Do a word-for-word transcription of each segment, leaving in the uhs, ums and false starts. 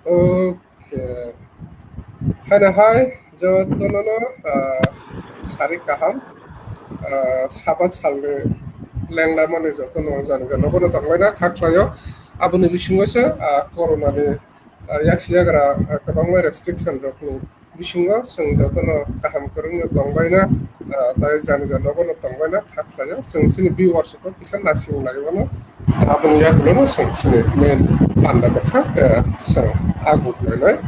Okay. Haino hai jotono no, ah, sari kaham, ah, Sabath salni lenglamani jotono jani jani nogono tongbaina kha khlaio. Aboni bisingo se, ah, corona ni, ah, yaksi yagra, ah, kwbangma restriction rokni bisingo chwng jotono kaham kwrwngno tongbaina, ah, tai jani jani nogono tongbaina kha khlaio. Chwng chini viewers rokno kisa nasing lai mano. Aboni yagulono chwng chini main panda bwkha, ah, chwng agu khlainai.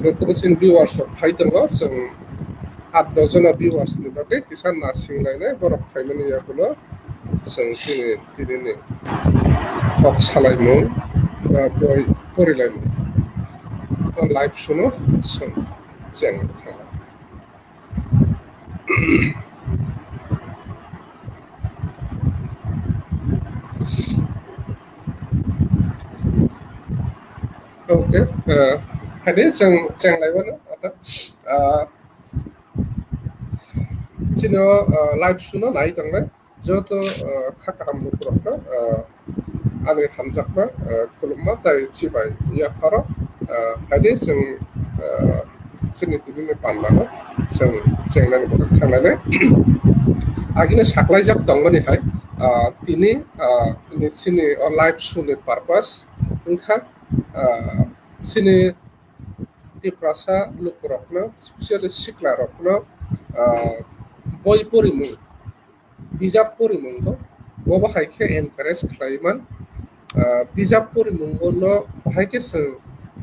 Jotono chini viewers rok phai tongo, chwng aat no jona viewers ni bagwi kisa nasing lainai borok phaimani yagulo. Chwng chini tini ni kok salaimung, ah, boi porilaimung. O live show no chwng cheng thango. Okay, ah, haino chwng cheng lai mano, ah, chini o, ah, live show no nai tongnai joto, ah, kha kaham lukurokno, ah, ani hamjakma, ah, khulumma tai chibai yapharo, ah, haino chwng, ah, chini tini ni pandano chwng chengnani bwkhak thanglainai. Agini saklaijak tongmani hai, ah, tini, ah, tini chini o live show ni purpose wngkha, ah, chini Tiprasa lukurokno, specially siklarokno, ah, boi porimung, bijap porimung bo, bo bahai khe encourage khlai man. Ah, bijap porimung no bahai khe chwng,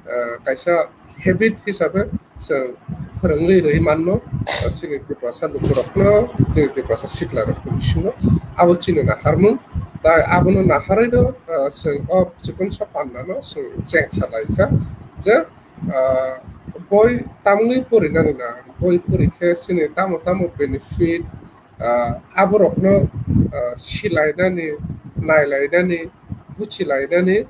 ah, kaisa habit hisabe chwng phwrwngwi rwi manno, ah, chini Tiprasa lukurokno, chini Tiprasa siklarokni bisingo. Abo chini naharmung. Tai abono naharwi no, ah, chwng o chikon sa pandano chwng cheng salai kha je, ah, boi tamni porinani na, boi pori khe chini tamo tamo benefit, ah, aborokno, ah, silainani, nailainani, buchilainani,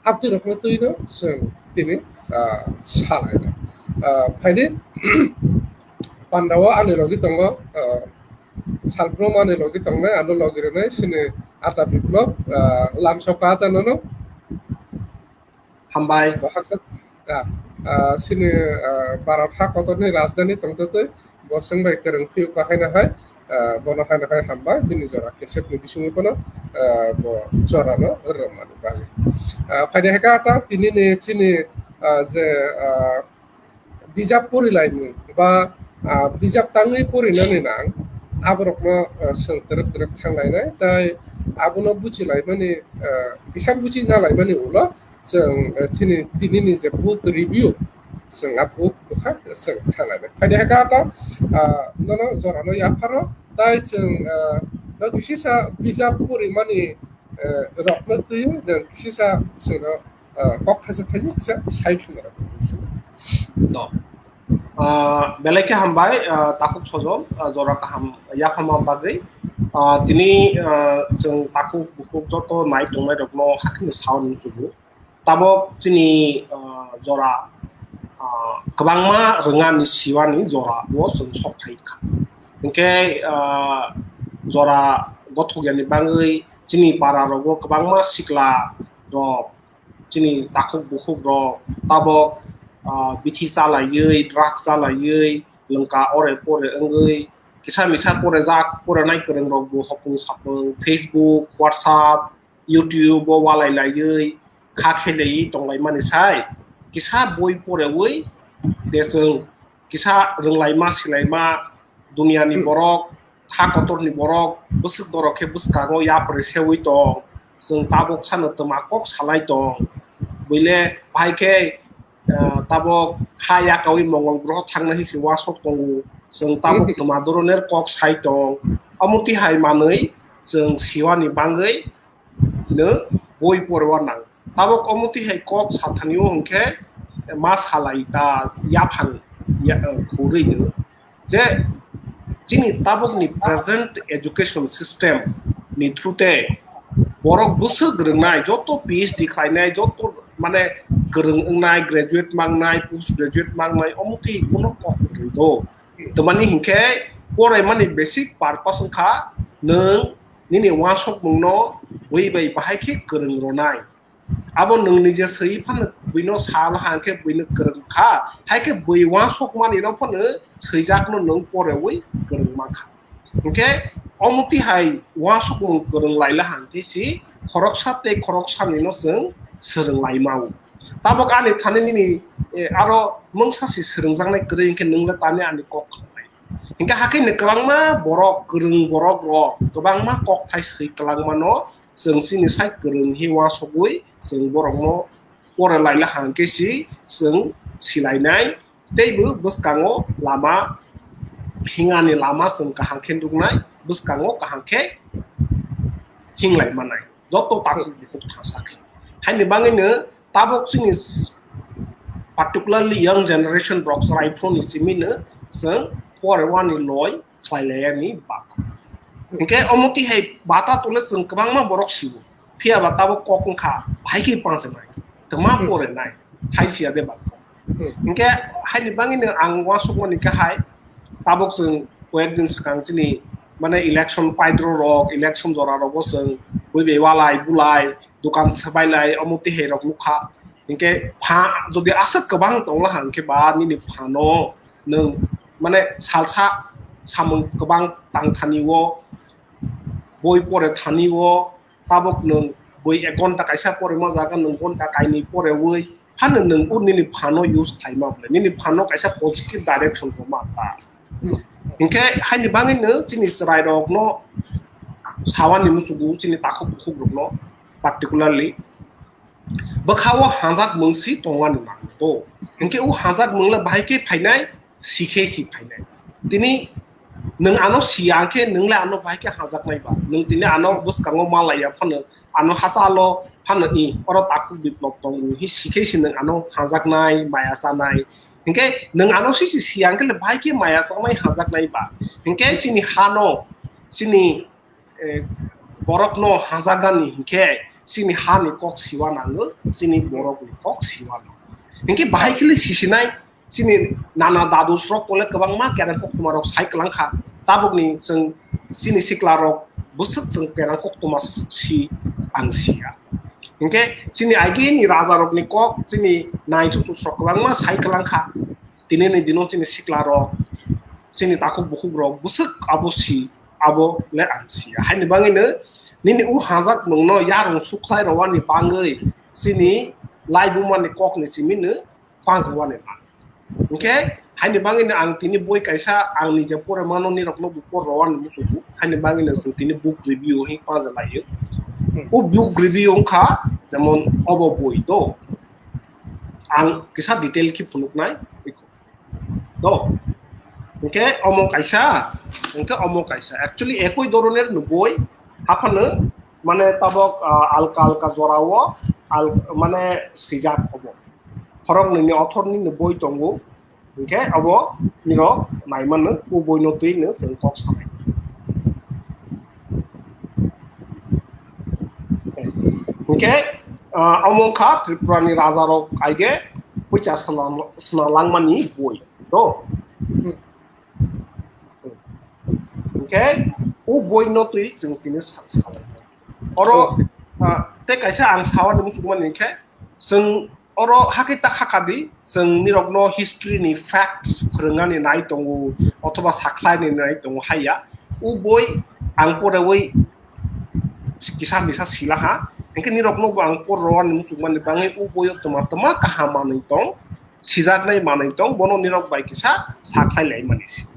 abdurokno twino chwng tini, ah, salaina. Ah, phaini pandao ani logi tongo, ah, salbrum ani logi tongnai, ano logi rwnai chini Ata Biplop, ah, lamsoka ata nono. Hambai. Bo haksa, ah, ah, chini, ah, Bharat ha kotorni rajdhani tongtwtwi bo chwng bai kwrwng phiyok bahaino hai, ah, bono haino hai hambai, bini jora kesepni bisingo bono, ah, bo jorano rwmani bagwi. Ah, phaidi hai kha ta tini ni chini, ah, je, ah, bijap porilaimung ba, ah, bijap tangwi porinani nang, aborokno, ah, chwng twrwk twrwk thanglainai, tai abono buchilaimani, ah, kisa buchina laimani ulo chwng, ah, chini tini ni je book review, chwng a book bwkha chwng thanglainai. Phaidi hai kha ta, ah, nono jorano yapharo, tai chwng, ah, no kisisa bijap porimani, eh, rokno twi nang kisisa chwngno, eh, kok thaisa thaio kisa sai khna rok. No. Ah, belai khe hambai, ah, takhuk sojol, ah, jora kaham yaphama bagwi. Ah, tini, ah, chwng takhuk bukhuk joto nai tongnai rokno hakhini sauni chubu. Tabok chini, ah, jora, ah, kwbangma rwngani siwani jora o chwng sok phai kha. Hinkhe, ah, jora gothok yani bagwi chini para rogo kwbangma sikla rok, chini takhuk bukhuk rok tabok, ah, bithi chalaiwi, drug chalaiwi, lwngka ore pore wngwi, kisa misa pore jak, porenai kwrwng rok bo hopung sapung, Facebook, WhatsApp, YouTube o walai laiwi, kha khe laiwi tonglaimani sai, kisa boi porewi, de chwng kisa rwnglaima, silaima, duniani Hmm. borok, ha kotorni borok, bwswk dorok khe bwskango yapri sewi tong, chwng tabuk sano twma kok salai tong, buile bahai khe, ah, tabuk ha yakawi mongol groho thangna hinwi se uansuk tongo, chwng tabuk Hmm. twma doroner kok sai tong, omo twi hai manwi chwng siwani bagwi no boi porwa nang. Tabuk omo twi hai kok sathani o hwnkhe ma salai ta yaphang ya, khurwi no. Je chini tabukni present education system ni through te borok bwswk rwngnai, joto PhD khlainai, joto mane kwrwng wngnai, graduate mangnai, post graduate mangnai, omo twi kuno kok kwrwi do. Tamani hinkhe poraimani basic purpose wngkha nwng nini uansukmungno bui bai bahai khe kwrwng rwnai. Abo nwng nije swi phano buino sal hang khe buino kwrwng kha, hai khe bui uansukmani no phano swijakno nwng porewi kwrwng mankha. Hinkhe omo twi hai uansukmung kwrwng laila hang khe si khoroksa tei khoroksani no chwng swrwng lai mao. Tabok ani thani nini, eh, aro mungsa si swrwngjaknai kwrwi hinkhe nwng le tani ani kok khlai. Hinkhe hakhe ni kwbangma borok, kwrwng borok rok kwbangma kokthai swi kwlangmano chwng chini sai kwrwng hi uansugwi chwng borokno pore laila hang khe si chwng silainai, teibo bwskango lama hingani lama chwng kaham khe nuknai, bwskango kaham khe hinglai manai. Joto takhuk bukhuk thangsa khe. Haini bagwino tabuk chini particularly young generation rok chwrai phone ni simi no chwng pore wani loi khlai lai yani bata. Hinkhe omo twi hai bata tole chwng kwbangma borok sibo. Phiya ba tabuk kok wngkha, bahai khe panse nai. Twma pore nai. Hai siya de ba. Hinkhe haini bagwino ang uansukmani khe hai tabuk chwng koyek din swkang chini mane election paidro rok, election jora rogo chwng bui bai walai bulai, dukan swbailai, omo twi hai rok nukha. Hinkhe pha jodi aswk kwbang tongla hang khe ba nini phano nwng mane salsa samung kwbang tang thani o, boi pore thani o, tabuk nwng boi ek ghonta kaisa pore ma jaga nwng ghonta kainwi pore wi phano nwng o nini phano use khlai ma bole, nini phano kaisa positive direction rw ma ta. Hinkhe haini bagwino chini chwrai rokno sawani muchugo chini takhuk bukhuk rokno particularly bwkha o hanjak mung si tongmani nango. Hinkhe o hanjak mung le bahai khe phainai, sikhe si phainai. Tini nwng ano siya khe nwng le ano bahai khe hanjaknai ba. Nwng tini ano bwskango malaiya phano ano hachalo phano i oro takhuk biplop tongo hi sikhe si nwng ano hanjaknai, maya chanai. Hinkhe nwng ano sisi siya khe le bahai khe maya chanai hanjaknai ba. Hinkhe chini hano, chini eh, borokno hajagani hinkhe chini hani kok siwa nango, chini borokni kok siwa nango. Hinkhe bahai khe le sisinai chini nana dadu srok kole kwbangma kereng koktwma rok sai kwlangkha. Tabukni chwng chini sikla rok bwswk chwng kereng koktwma si ang siya. Hinkhe chini agini raja rokni kok chini naichuchuk srok kwbangma sai kwlangkha. Tinini dino chini sikla rok, chini takhuk bukhuk rok bwswk abo si, abo le ang siya. Haini bagwino nini o hanjak mungno yarung sukhlai rwani bagwi chini laibumani kokni chimino panjwani man. Hinkhe haini bagwino ang tini boi kaisa ang nije pore mano nirokno bo por rwani muchugo. Haini bagwino chwng tini book review hi panjalaio. O book review wngkha jemon obo boi do. Ang kisa detail khe phunuknai. Do. Hinkhe omo kaisa, hinkhe omo kaisa. Actually, ekoi doroner no boi, haphano, mane, tabok, ah, alka alka jorao, al-, mane, swijak obo. Khoroknwi ni author ni no boi tongo. Hinkhe obo nirok naimano, o boi no twi no chwng kok sanai. Hinkhe, ah, omo wngkha Tripura ni raja rok aige puisa swnam-, swnam langmani boi. Do. Hmm. Hinkhe o boi no twi chwng tini sa-, sa-, oro, oh, ah, tei kaisa ang sawani muchungmani hinkhe chwng oro hakhe ta khakha di, chwng nirokno history ni fact phwrwngnani nai tongo, othoba sakhlaini nai tongo haiya. O boi ang porewi kisa misa sila ha. Hinkhe nirokno bo ang por rwani muchungmani bagwi o boio twma twma kaham manwi tong, sijaknai manwi tong, bono nirok bai kisa sakhlai laimani se.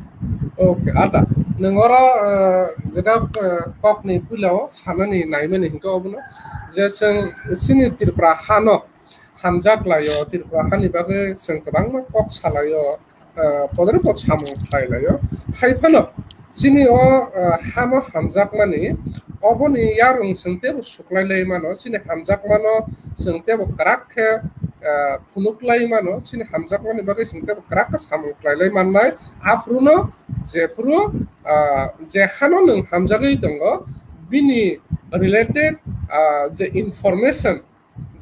Okay, ada. Nwng oro, eh, jeda, eh, kokni puila o sanani naimani hinkhe obono je chwng chini Tripura hano hamjak laio, Tripura hani bagwi chwng kwbangma kok salaio, ah, podre pod samung khlai laio. Hai phano chini o, ah, hano hamjakmani oboni yarung chwng teibo suklai lai mano, chini hamjakmano chwng teibo kwrak khe, ah, phunuk lai mano, chini hamjakmani bagwi chwng teibo kwrak khe samung khlai lai mannai. Aphuru no jephuru, ah, je hano nwng hamjagwi tongo, bini related, ah, je information,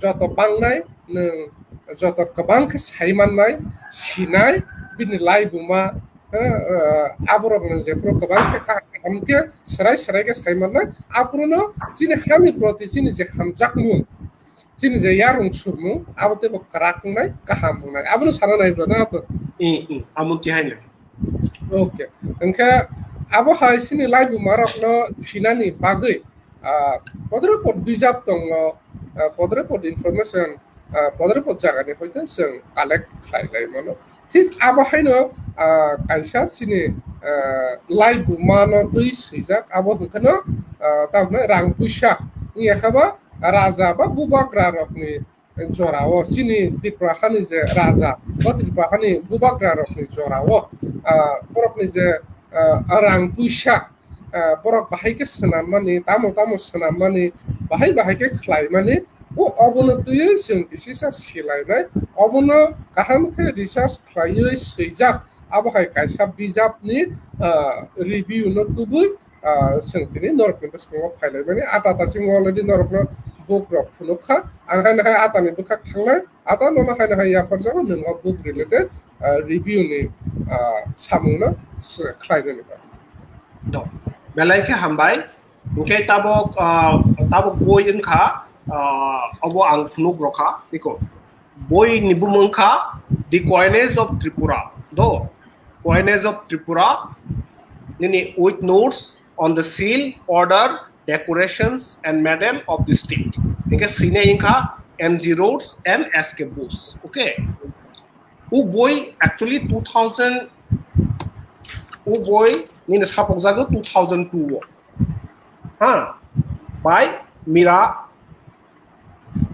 joto bangnai, nwng joto kwbang khe sai mannai, sinai, bini laibuma, eh, eh, aborok nwng jephuru kwbang khe kaham kaham khe serai serai khe sai mannai, aphuru no chini hani proti chini je hamjakmung, chini je yarung surmung, abo teibo kwrak wngnai, kaham wngnai. Abono sana nai bro, na to? I, i, amo tihai nai. Okay. Hwnkhe abo hai chini laibuma rokno sinani bagwi, ah, podre pod bijap tongo, ah, podre pod information, ah, podre pod jagani hoite chwng collect khlai lai mano. Thik abo haino, ah, kaisa chini, ah, laibuma no twi swijak, abo hwnkhe no, ah, tamni rang puisa wngya kha ba raja ba bubagra rokni jorao chini Tripura hani je raja ba Tripura hani bubagra rokni jorao, ah, borokni je, ah, rang puisa, ah, borok bahai khe swnammani, tamo tamo swnammani, bahai bahai khe khlaimani, o obono twiwi chwng kisisa silainai, obono kaham khe research khlaiwi swijak, abo hai kaisa bijapni, ah, review no tubui, ah, chwng tini norokni bwskango phailaimani, ata ta chwng already norokno book rok phunuk kha, ang hai hai atani bwkhak thangnai, ata nono hai hai yapharjago nwng o book related, ah, review ni, ah, samung no s-, khlai nani ba. Do. Belai khe hambai. Hwnkhe tabok, ah, tabok boi wngkha, ah, obo ang phunuk rokha. Iko. Boi ni bumung kha The Coinage of Tripura. Do. Coinage of Tripura. Nini with notes on the seal, order, decorations and medal of the state. Hwnkhe swinai wngkha M G Rhodes and S K Bose. Okay. U boi actually two thousand, u boi nini sapok jago two thousand two o. Ha, by Mira,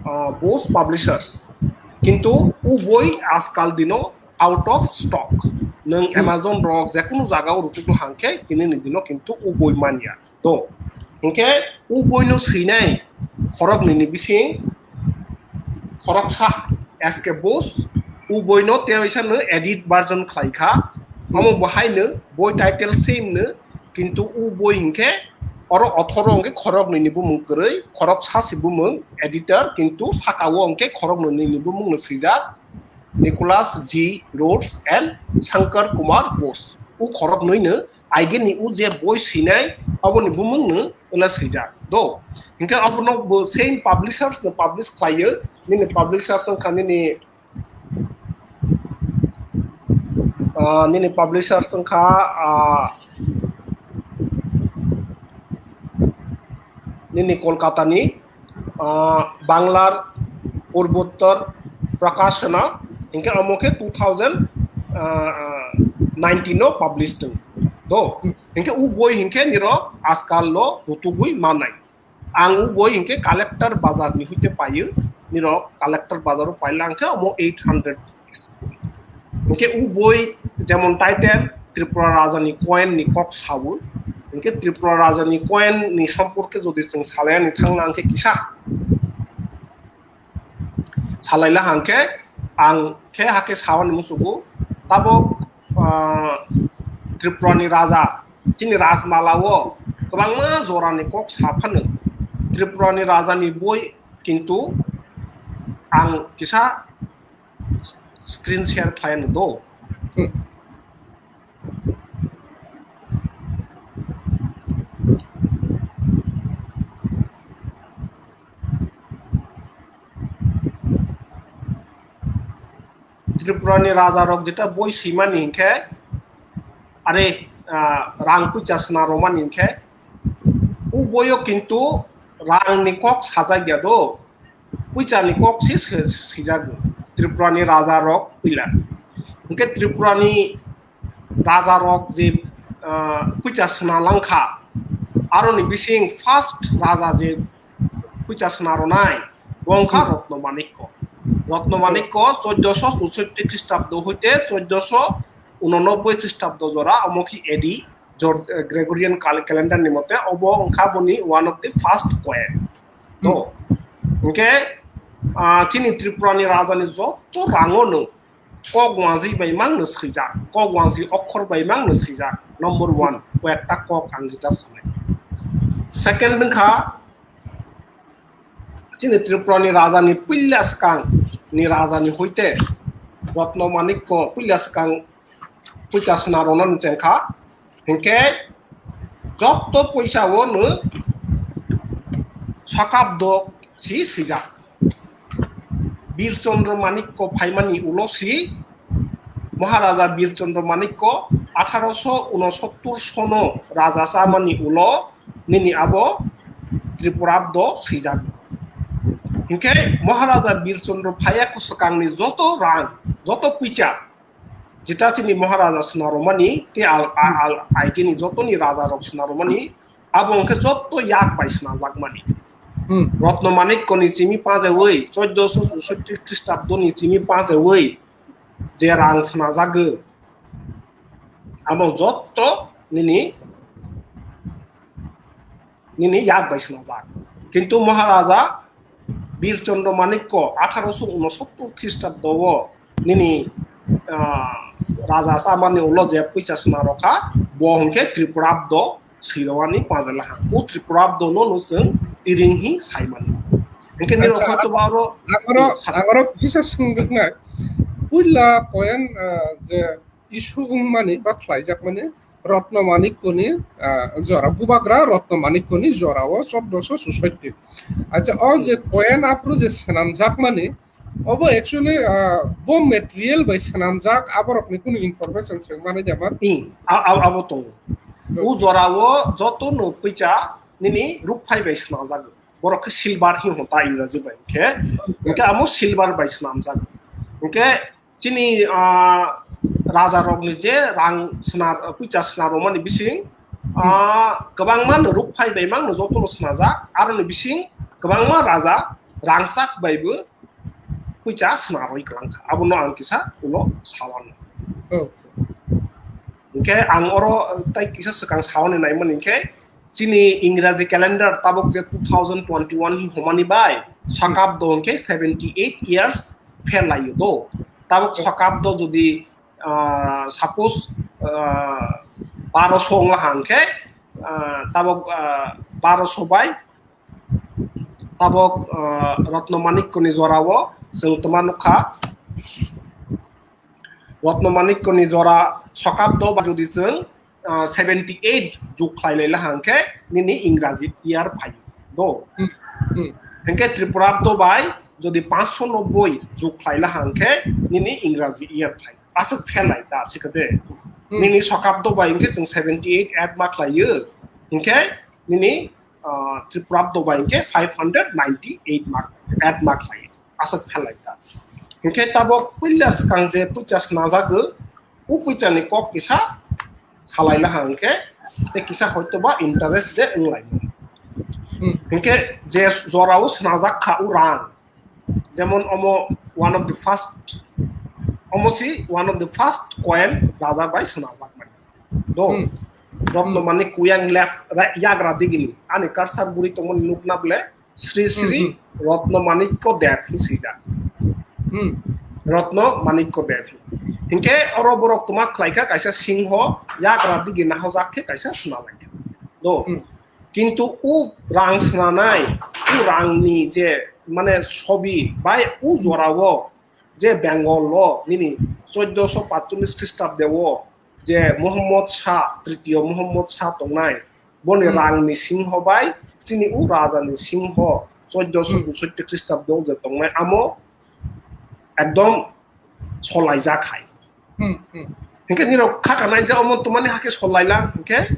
uh, Bose Publishers. Kintu u boi askal dino out of stock. Nwng Amazon rok jekunu jaga o rutuk hangkhe tini ni dino kintu u boi manya. To, hwnkhe u boino swinai khoroknwi ni bising khoroksa S K Bose u boino tei waisa no edit version khlai kha. Omo bo hai no boi title same no, kintu u boi hwnkhe oro author o hwnkhe khoroknwi ni bumung kwrwi, khoroksa si bumung editor, kintu saka o hwnkhe khoroknwi ni bumung no swijak Nicholas G Rhodes and Shankar Kumar Bose. U khoroknwi no Aigeni u je boi swinai, aboni bumung no wngla swijak. Do. Hingke abono bo same publishers no publish khlaio. Nini publishers wngkha nini, ah, nini publishers wngkha, ah, nini Kolkata ni, ah, Banglar Purvottar Prakashana, hingke omo khe two thousand nineteen o publish tong do. Hingke u boi hingke nirok askal lo rutugwi manai. Ang u boi hingke Collector Bazar ni huite paio, nirok Collector Bazar o paila hingke omo eight hundred rupees. Hingke u boi jemon title Tripura Raja ni coin ni kok sao, hingke Tripura Raja ni coin ni somporke jodi chwng salai ani thangna hingke kisa salaila hangke ang khe hake sawani musugo tabok, ah, Tripura ni raja chini Rajmala o kwbangma jora ni kok sa phano Tripura ni raja ni boi kintu ang kisa screen share khlai no do. Tripura ni raja rok jeta boi swimani hinkhe, are, ah, rang puisa sna romani hinkhe, u boyo kintu rang ni kok sajak ya do, puisa ni kok se se-, sijak Tripura ni raja rok puila. Hinkhe Tripura ni raja rok je, ah, puisa sna langkha, aroni bising first raja je puisa sna ronai, bo wngkha Rotno Manikko. Rotno Manikko choddoso chushotti Khristabdo hoite choddoso unonoboi Khristabdo jora, omo khi A D, jor-, eh, Gregorian cal-, calendar ni mote, obo wngkha boni one of the first coin. No. Hingke, ah, chini Tripura ni raja ni joto rango no kok wanjwi bai mang no swijak, kok wanjwi okhor bai mang no swijak, number one, koyekta kok ang jeta sanai. Second wngkha, chini Tripura ni raja ni puila swkang, ni raja ni hoite Rotno Manikko puila swkang puisa sna rwnani chengkha. Hinkhe jotto puisa o no Sakabdo si swijak. Bir Chandra Manikko phaimani ulo si Maharaja Bir Chandra Manikko atharo so unosottor sono raja chamani ulo nini abo Tripurabdo swijak. Hinkhe Maharaja Bir Chandra phaiya kwswkangni joto rang, joto puisa, jeta chini Maharaja swnarwmani, tei al, al, al, aigini jotoni raja rok swnarwmani, abo hwnkhe jotto yak bai swnajakmani. Hmm. Rotno Manikkoni chimi pajeui, choddoso chushotti Khristabdoni chimi pajeui, je rang swnajagwi, amo jotto nini nini yak bai swnajak. Kintu Maharaja Bir Chandra Manikko atharo so unosottor Khristabdo o nini, ah, raja chamani ulo je puisa sna rokha, bo hwnkhe Tripurabdo swirwani pajalaha. O Tripurabdo no no chwng tiring hi saimani. Hwnkhe nini Acha, rok hoito ba oro ang oro, sa- ang oro kisa swngdwknai. Puila point, ah, je issue wngmani ba khlaijakmani Rotno Manikkoni, ah, jora, bubagra Rotno Manikkoni jorao choddoso chushotti. Acha, o je coin aphuru je swnamjakmani, obo actually, ah, bo material bai swnamjak, aborokni kunu information chwng manwi da man? Ing, a-, a-, abo tongo. Hmm. O jorao joto no puisa nini rukphai bai swnamjago. Borok khe silver hi hota Ingraji bai. Hwnkhe, hwnkhe amo silver bai swnamjak. Hwnkhe chini, ah, raja rokni je rang sna, puisa sna rwmani bising, ah, kwbangma no rukphai bai mang no joto no swnajak, aroni bising kwbangma raja rangchak bai bo puisa sna rwi kwlangkha. Abono ang kisa ulo sawano. Okay. Hwnkhe ang oro tai kisa swkang sawani naimani hwnkhe, chini Ingraji calendar tabuk je two thousand twenty-one hi homani bai, Sakabdo hwnkhe seventy eight years pherlaio do. Tabuk Sakabdo jodi, ah, suppose, ah, baroso wngla hwnkhe, ah, tabuk, ah, baroso bai tabuk, ah, Rotno Manikkoni jorao chwng twma nukha. Rotno Manikkoni jora Sakabdo ba jodi chwng, ah, seventy eight jug khlai lai laha hwnkhe nini Ingraji year phai do. Hmm. Hmm. Hwnkhe Tripurabdo bai jodi panchsho nobboi jug khlai laha hwnkhe nini Ingraji year phai. Aswk pherlai ta sikade. Hmm. Nini Sakabdo bai hwnkhe chwng seventy eight add ma khlaiyo. Hwnkhe nini, ah, Tripurabdo bai hwnkhe five hundred ninety eight mark, add ma khlaiyo. Aswk pherlai ta. Hwnkhe tabuk puila swkang je puisa swnajagwi, o puisani kok kisa salai laha hwnkhe, tei kisa hoito ba interest de wng lai. Hmm. Hwnkhe je jorao swnajak kha o rang, jemon omo one of the first, omo si one of the first coin raja bai swnajak mani. Do, hmm, Rotno Manik Kuyang left, ra-, yagra digini. Ani cursor buri tongmani nukna ble Sri Sri, hmm, hmm, Rotno Manikko Dev hi swijak. Hmm. Rotno Manikko Dev hi. Hinkhe oro borok tuma khlaikha kaisa singho, yagra digi nahojak khe kaisa swnalaikha. Do. Hmm. Kintu o rang swnanai, o rangni je mane sobi bai o jorao je Bengal o nini choddoso patchollis Khristabde o je Muhammad Shah, tritiyo Muhammad Shah tongnai, boni, hmm, rangni singho bai chini o rajani singho choddoso, hmm, jusotti Khristabde o je tongnai amo ekdom solaijak hai. Hmm, hmm. Hinkhe nirok kha kanai je omo tumani hakhe solai lang hinkhe.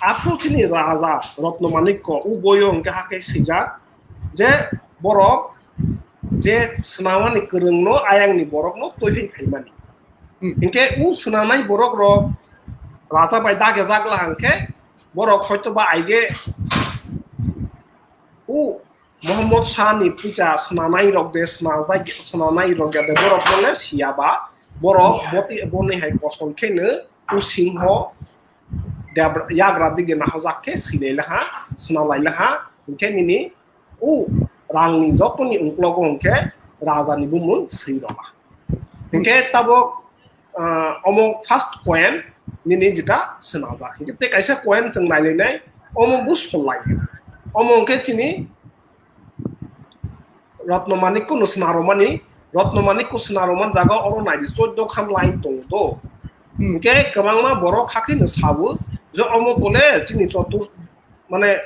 Aphuru chini raja Rotno Manikko o boyo hinkhe hakhe swijak je borok je swnamani kwrwngno ayangni borokno twiwi phaimani. Hmm. Hinkhe o swnamnai borok rok raja bai dagejak la hinkhe borok hoito ba aige o Muhammad Shah ni puisa swnanai rok de swnajak, swnanai rok ya de borok no le siya ba borok boti boni hai kosol khe no o singho debra-, yagra dige nahojak khe swilai laha, swnalai laha, hinkhe nini o rangni jotoni ungklogo hinkhe rajani bumung swi rwla. Hinkhe tabuk, ah, omo first coin nini jeta swnamjak. Hinkhe tei kaisa coin chwng nailainai, omo bo sollai. Omo hinkhe chini Rotno Manikko no swnam rwmani Rotno Manikko swnarokman jaga oro naidi, choddo khan line tongo do. Hmm. Hwnkhe kwbangma borok hakhe no sawo je omo tole chini chotur, mane,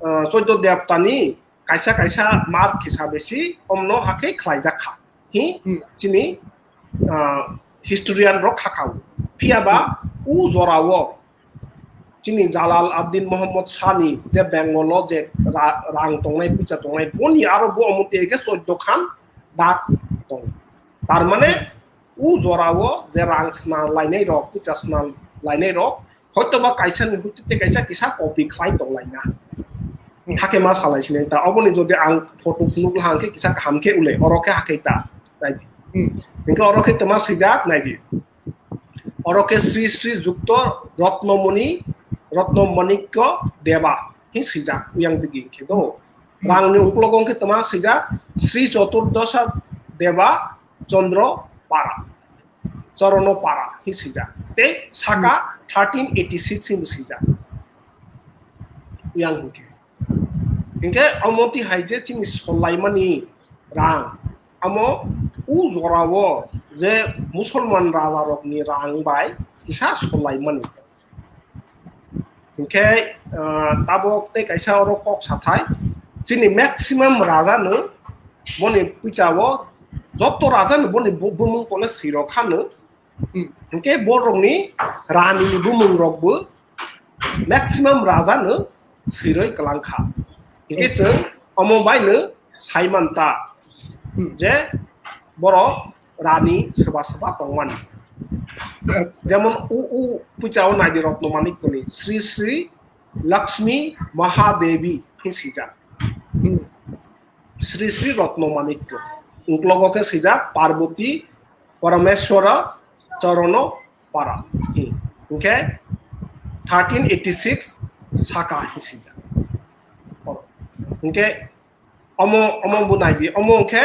ah, choddo debtani kaisa kaisa mark kisa besi omno hakhe khlaijak kha. Hi, hmm, chini, ah, historian rok hakha o. Phiya ba u jorao chini Jalal ad-Din Muhammad Shah ni je Bengal o je ra-, rang tongnai, puisa tongnai, boni aro bo omo tei khe choddo khan dak tong. Tar mane u jorao je rang sna lainai rok, puisa sna lainai rok, hoito ba kaisa ni huti te kaisa kisa copy khlai tong laina. Hmm. Hakhe ma salai sinai ta, oboni jodi ang photo phunuk la hangkhe kisa kaham khe ule, oro khe hakhe ta, naidi. Hmm. Hingke oro khe toma swijak, naidi. Oro khe Sri Sri Jukto Rotnomoni, Rotno Manikyo Deba, hi swijak, uyang digi khe do. Hmm. Rang ni uklogo khe toma swijak, Sri Chaturdasha Deba Chandra Para, Chorono Para, hi swijak. Tei saka, hmm, thirteen eighty six hi swijak. Uyang hingke. Hingke omo tihai je chini solaimani rang, amo u jorao je Musolman rajarokni rang bai kisa solaimani. Hingke, ah, tabok tei kaisa oro kok sathai, chini maximum raja no boni puisa o, joto raja no boni bu-, bumung kole sirok khano, hmm, hingke borokni rani ni bumung rok bo maximum raja no siroi kwlang kha. Hingke, yes, chwng omo bai no sai man ta, hmm, je borok rani swba swba tongmani. Acha. Jemon u, u puisa o naidi Rotno Manikko ni Sri Sri Lakshmi Mahadevi hi swijak. Hmm. Sri Sri Rotno Manikko. Uklogo khe swijak Parvati Parameswara Charono Para. Hi. Hingke thirteen eighty six saka hi swijak. Hingke omo, omo bo naidi, omo hingke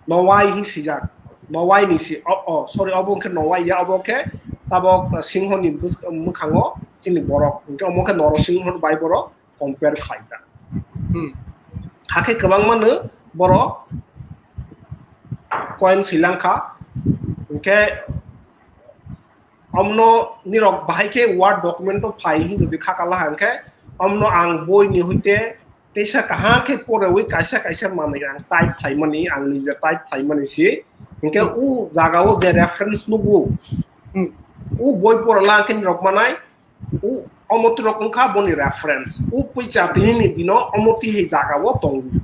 Nowai hi swijak. Nowai ni si, o, o, sorry, obo hingke Nowai ya, obo hingke tabok Singho ni bwskango chini borok. Hingke omo hingke Norosingho bai borok compare khlai ta. Hmm. Hakhe kwbangma no borok coin swilang kha. Hingke omno nirok bahai khe Word document o phai hin jodi kha kala hangkhe omno ang boi ni hoite teisa kaham khe porewi kaisa kaisa manwi ang type khlaimani, ang nije type khlaimani si. Hingke, hmm, u jaga o je reference nugo, hmm, u boi pora la hangkhe nirok manai, u omo twi rok wngkha boni reference. U puisa tini ni dino omo twi hai jaga o tongo.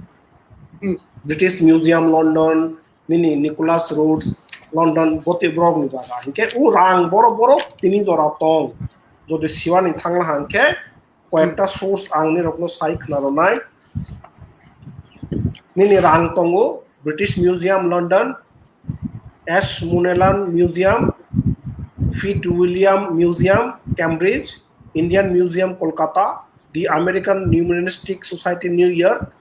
Hmm. British Museum, London, nini Nicholas Rhodes, London, boti borok ni jaga. Hingke u rang borok borok tini jora tong. Jodi siwani thangla hangkhe, koyekta, hmm, source ang nirokno sai khna rwnai. Nini rang tongo, British Museum, London, Ashmolean Museum, Fitzwilliam Museum, Cambridge, Indian Museum, Kolkata, the American Numismatic Society, New York,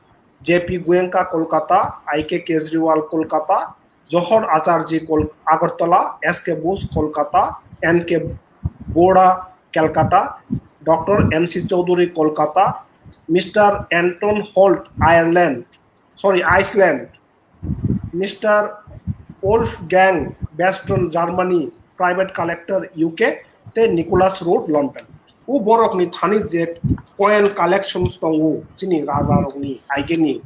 J P Goenka, Kolkata, I K Kejriwal, Kolkata, Johor Acharjee, Kol-, Agartala, S K Bose, Kolkata, N K Bora, Calcutta, Doctor M C Chaudhury, Kolkata, Mister Anton Holt, Ireland, sorry, Iceland, Mister Wolfgang Beston, Germany, private collector, U K, tei Nicholas Rhodes, London. O borokni thani je coin collections tongo, chini rajarokni, aigeni,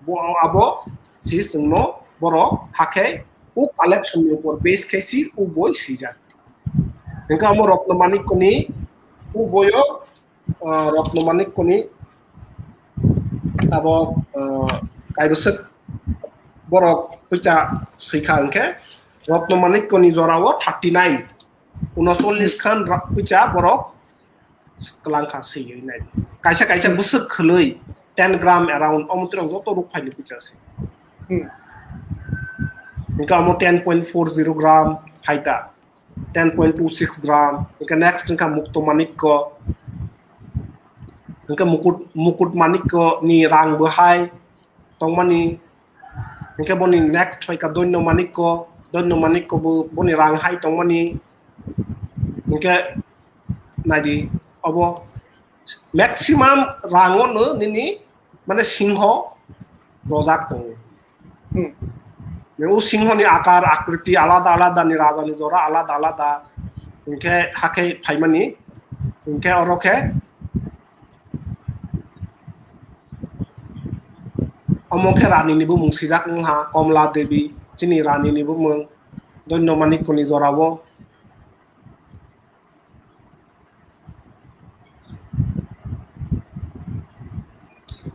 bo, abo si chwngno borok hakhe o collection ni upor base khe si o boi swijak. Hingke amo Rotno Manikkoni o boyo, ah, Rotno Manikkoni abo, ah, kaibwswk borok puisa swikha hingke Rotno Manikkoni jorao thirty nine, unocholish khan ra-, puisa borok kwlangkha swiwi nai. Kaisa kaisa, hmm, bwswk khwlwi ten gram around omo twrwng joto ruk phaini puisa se. Hmm. Hingke amo ten point four zero gram hai ta. Ten point two six gram, hingke next hingke Mukto Manikko, hingke Mukut, Mukut Manikko ni rang bo hai tongmani, hingke boni next phaikha Doino Manikko, Doino Manikko bo boni rang hai tongmani, hingke naidi obo maximum rango no nini mane singho rojak tongo. Hmm. O singhoni akar akriti alada alada ni, raja ni jora alada alada. Hinkhe hakhe phaimani. Hinkhe oro khe omo khe rani ni bumung swijak wngha, Komla Devi, chini rani ni bumung, Donyo Manikko ni jora o.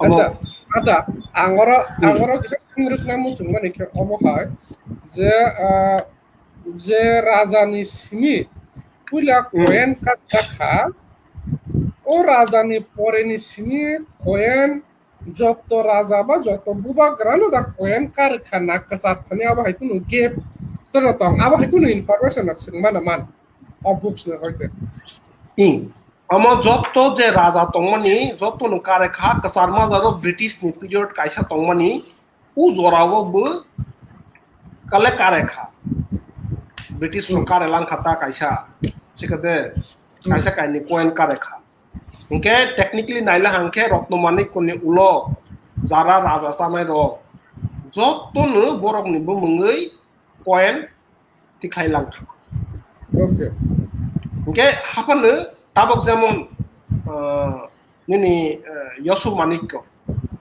Omo Acha, ada, ang oro, ang Hmm. oro kisa singrukna muchungmani khe omo hai je, ah, je raja ni simi puila Hmm. coin katta kha, o raja ni pore ni simi coin jotto raja ba jotto bubagra no da coin karkha na kwchar thani abo hai kunu gap toro tong, abo hai kunu information rok swng mano man o books no hoite. I, omo jotto je raja tongmani, jotto no kare kha, kwchar ma jaro British ni period kaisa tongmani, u jora o bo kale kare kha. British rok Hmm. kare lang kha ta kaisa, sikade Hmm. kaisa kaini coin kare kha. Hinkhe technically naila hangkhe Rotno Manikko ni ulo jara raja chanai rok jotto no borok ni bumungwi coin tikhlai lang kha. Okay. Hinkhe haphano tabok jemon, ah, nini, ah, Yosur Manikko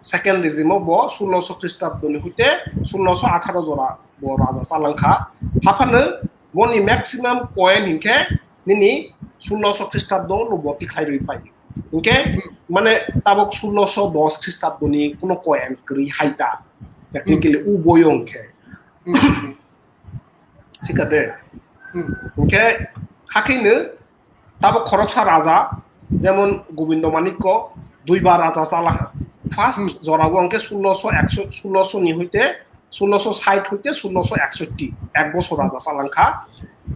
second regime o bo sulloso Christabdo ni hoite sulloso atharo jora bo raja chalang kha. Haphano boni maximum coin hinkhe nini sulloso Christabdo no bo tikhlai rwi pai. Hinkhe Hmm. mane tabok sulloso dos Christabdo ni kuno coin kwrwi hai ta. Technically Hmm. u boyo hinkhe. Hmm. Sikade. Hmm. Hinkhe hakhe no tabok khoroksa raja, jemon Gobindo Manikko duibar raja chalaha. First Hmm. jora o hinkhe sulloso ekso, sulloso ni hoite, sulloso sait hoite sulloso eksotti, ek bosor raja chalangkha.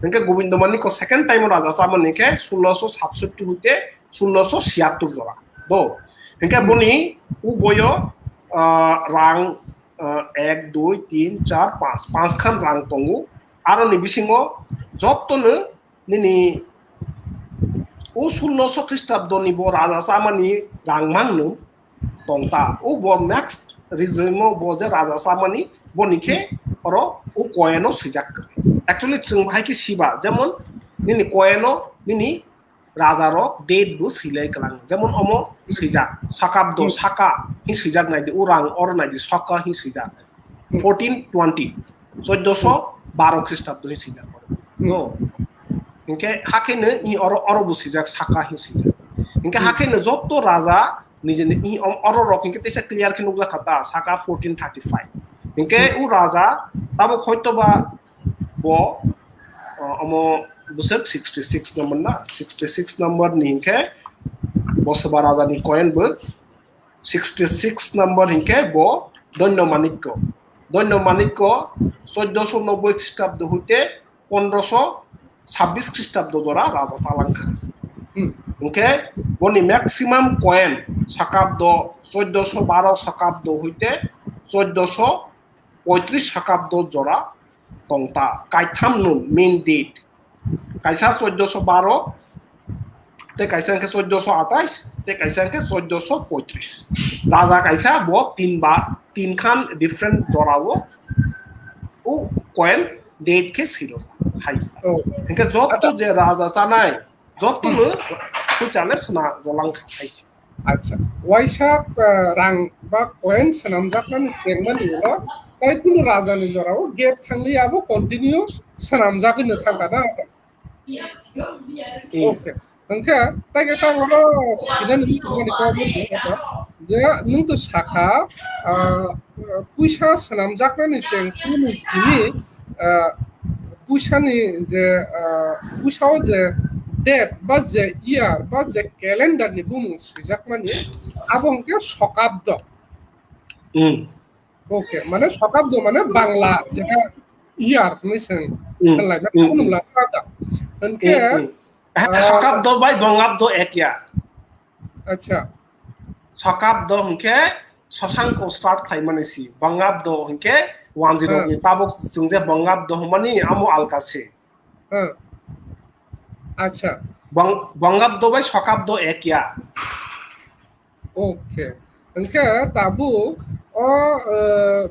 Hinkhe Gobindo Manikko second time o raja chamani hinkhe sulloso satsotti hoite sulloso siyattor jora. Do. Hinkhe Hmm. boni u boyo, ah, rang, ah, ek, dui, tin, char, panch. Panch khan rang tongo. Aroni bisingo jottono nini o sulloso Christabdo ni bo raja chamani rang mangno tongta. O bo next regime o bo je raja chamani boni khe oro o coin o swijak kwrwi. Actually chwng bahai khe siba, jemon nini coin o nini raja rok date bo swilai kwlang. Jemon omo swijak, Sakabdo, Hmm. Saka hi swijak naidi, o rang oro naidi, Saka hi swijak. Hmm. Fourteen twenty, choddoso baro Christabdo hi swijak. Hmm. No. Hinkhe hakhe no i oro, oro bo swijak, Saka hi swijak. Hinkhe Hmm. hakhe no jotto raja nijeni i om-, oro rok hinkhe teisa clear khe nukjak kha ta, Saka fourteen thirty-five. Hinkhe Hmm. u raja tabuk hoytoba bo, uh, omo bwswk sixty six number na, sixty six number ni hinkhe bo Soba raja ni coin bo, sixty six number hinkhe bo Donyo Manikko. Donyo Manikko choddoso nobboi Christabdo hoite pondroso chabbish Christabdo jora raja chalangkha. Hmm. Hinkhe boni maximum coin Sakabdo choddoso baro Sakabdo hoite choddoso poitris Sakabdo jora tongta. Kaitham no main date. Kaisa choddoso baro, tei kaisa hinkhe choddoso atais, tei kaisa hinkhe choddoso poitris. Raja kaisa bo tin ba, tin khan different jora o, o coin date khe siro hai. Oh. Hinkhe jotto Acha. Je raja chanai, jotto no phuchale sna jolang kha hai. Acha, waisa, ah, rang ba coin swnamjaknani chengmani ulo, tai kunu rajani jorao gap thangli abo continue swnamjagwi no thangkha na? Eh. Okay. Hwnkhe, tai kaisa ang oro sinani muchungmani kok muchung kha, je nwng to sakha, ah, puisa swnamjaknani cheng kunu simi, ah, puisani je, ah, puisao je date ba je year ba je calendar ni bumung swijakmani, abo hwnkhe Sokabdo. Hmm. Okay, mane Sokabdo mane Bangla, jeta year hwnwi se Hmm. hwnlai, Hmm. hwnlai. Hwnkhe, Hmm, hmm. Eh, ah, Sokabdo bai Bongabdo ek ya. Acha. Sokabdo hwnkhe Sosangko start khlaimani si. Bongabdo hwnkhe wanjirokni Hmm. tabuk chwng je Bongabdo hwnmani amo alka se. Hmm. Acha. Bong-, Bongabdo bai Sokabdo ek ya. Okay. Hwnkhe tabuk o, eh,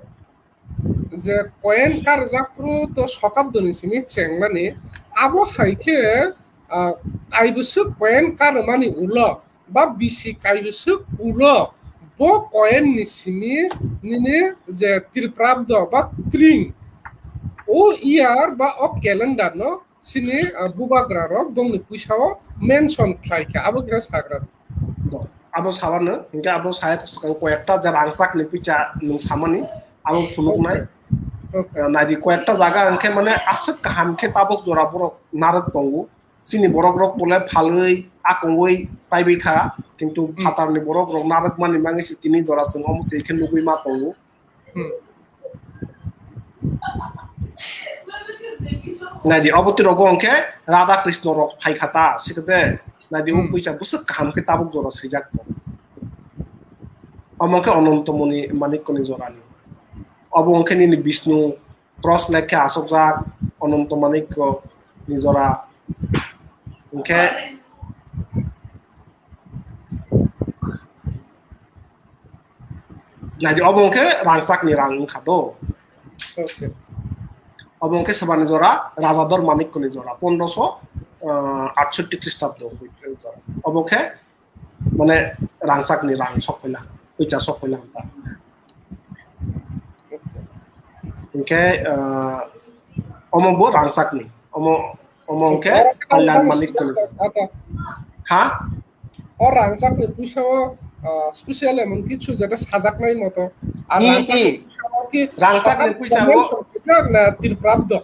je coin karjak phuru to sokabdoni simi chengmani, abo hai khe, ah, kaibwswk coin karmani ulo ba bisi kaibwswk ulo bo coin ni simi nini je Triprabdo ba tring o year ba o calendar no chini, ah, bubagra rok bongni puisa o mention khlai kha, abo khe sagra. Do, abo sabano, hinkhe abo saya swkang koyekta je rangchak ni puisa nwng samani, abo phunuknai. Okay. Ah, naidi koyekta jaga hinkhe mane aswk kaham khe tabuk jora borok narwk tongo. Chini borok rok bole phalwi, akongwi paibai kha, kintu Hmm. phatarni borok rok narwk mani bagwi se tini jora chwng omo twi khe nugwi ma tongo. Hmm. Naidi, obo twi rogo hwnkhe Radha Krishna rok phai kha ta, sikhe de, naidi, o Hmm. puisa bwswk kaham khe tabuk jora swijak tong. Omo khe Ananto Moni Manikko ni jorani. Obo hwnkhe nini Bishnu cross leg khe asokjak, Ananto Manikko ni jora. Hwnkhe Naidi, obo hwnkhe rangchakni rang wngkha do. Okay. Obo hwnkhe swbani jora, Rajador Manikkoni jora, pondroso, ah, atsotti Khristabdo. Obo khe, mane, rangchakni rang sok phaila, puisa sok phaila hwnta. Hwnkhe, ah, omo bo rangchakni, omo, omo hwnkhe Kalyan Manikkoni jora. Ha? O rangchakni puisao, ah, special emon kichu jeta sajaknai moto. Ar I, rangchakni i. Puisao ki Rangchakni sokap puisao dimension kisa na Triprabdo?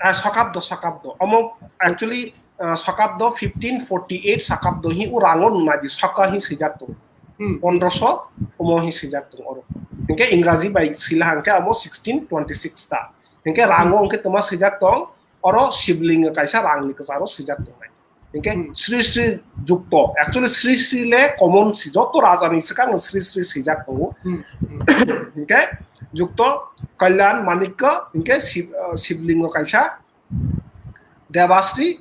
Ah, sokabdo, sokabdo. Omo actually, ah, sokabdo fifteen forty-eight sokabdo hi o rango nunadi soka hi swijak tongo. Hmm. Pondroso omo hi swijak tongo oro. Hingke Ingraji bai sila hangke amo sixteen twenty-six ta. Hingke rango Hmm. hingke toma swijak tong, oro Shivling kaisa rangni kwcharo swijak tongnai. Hingke Hmm. Sri Sri jukto. Actually, Sri Sri le common si, joto raja ni swkang Sri Sri swijak tongo. Hmm. Hmm. Hingke jukto Kalyan Manikya, hingke Shiv-, ah, Shivlingo kaisa Devasri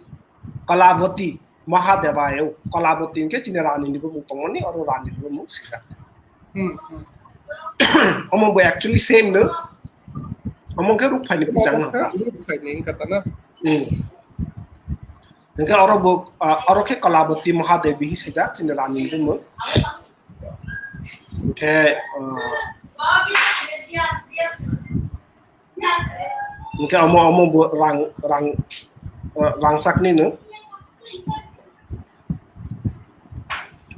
Kalavati Mahadeva eo. Kalavati hingke chini rani ni bumung tongmani, oro rani ni bumung swijak. Hmm, hmm. Omo bo actually same no. Omo khe Rukphaini puisa wngkha. Rukphaini wngkha ta na? Hmm. Hingke oro bo, ah, oro khe Kalabati Mahadevi hi swijak, chini rani ni bumung. Hingke, ah, hingke omo, omo bo rang, rang, ah, rangchakni no.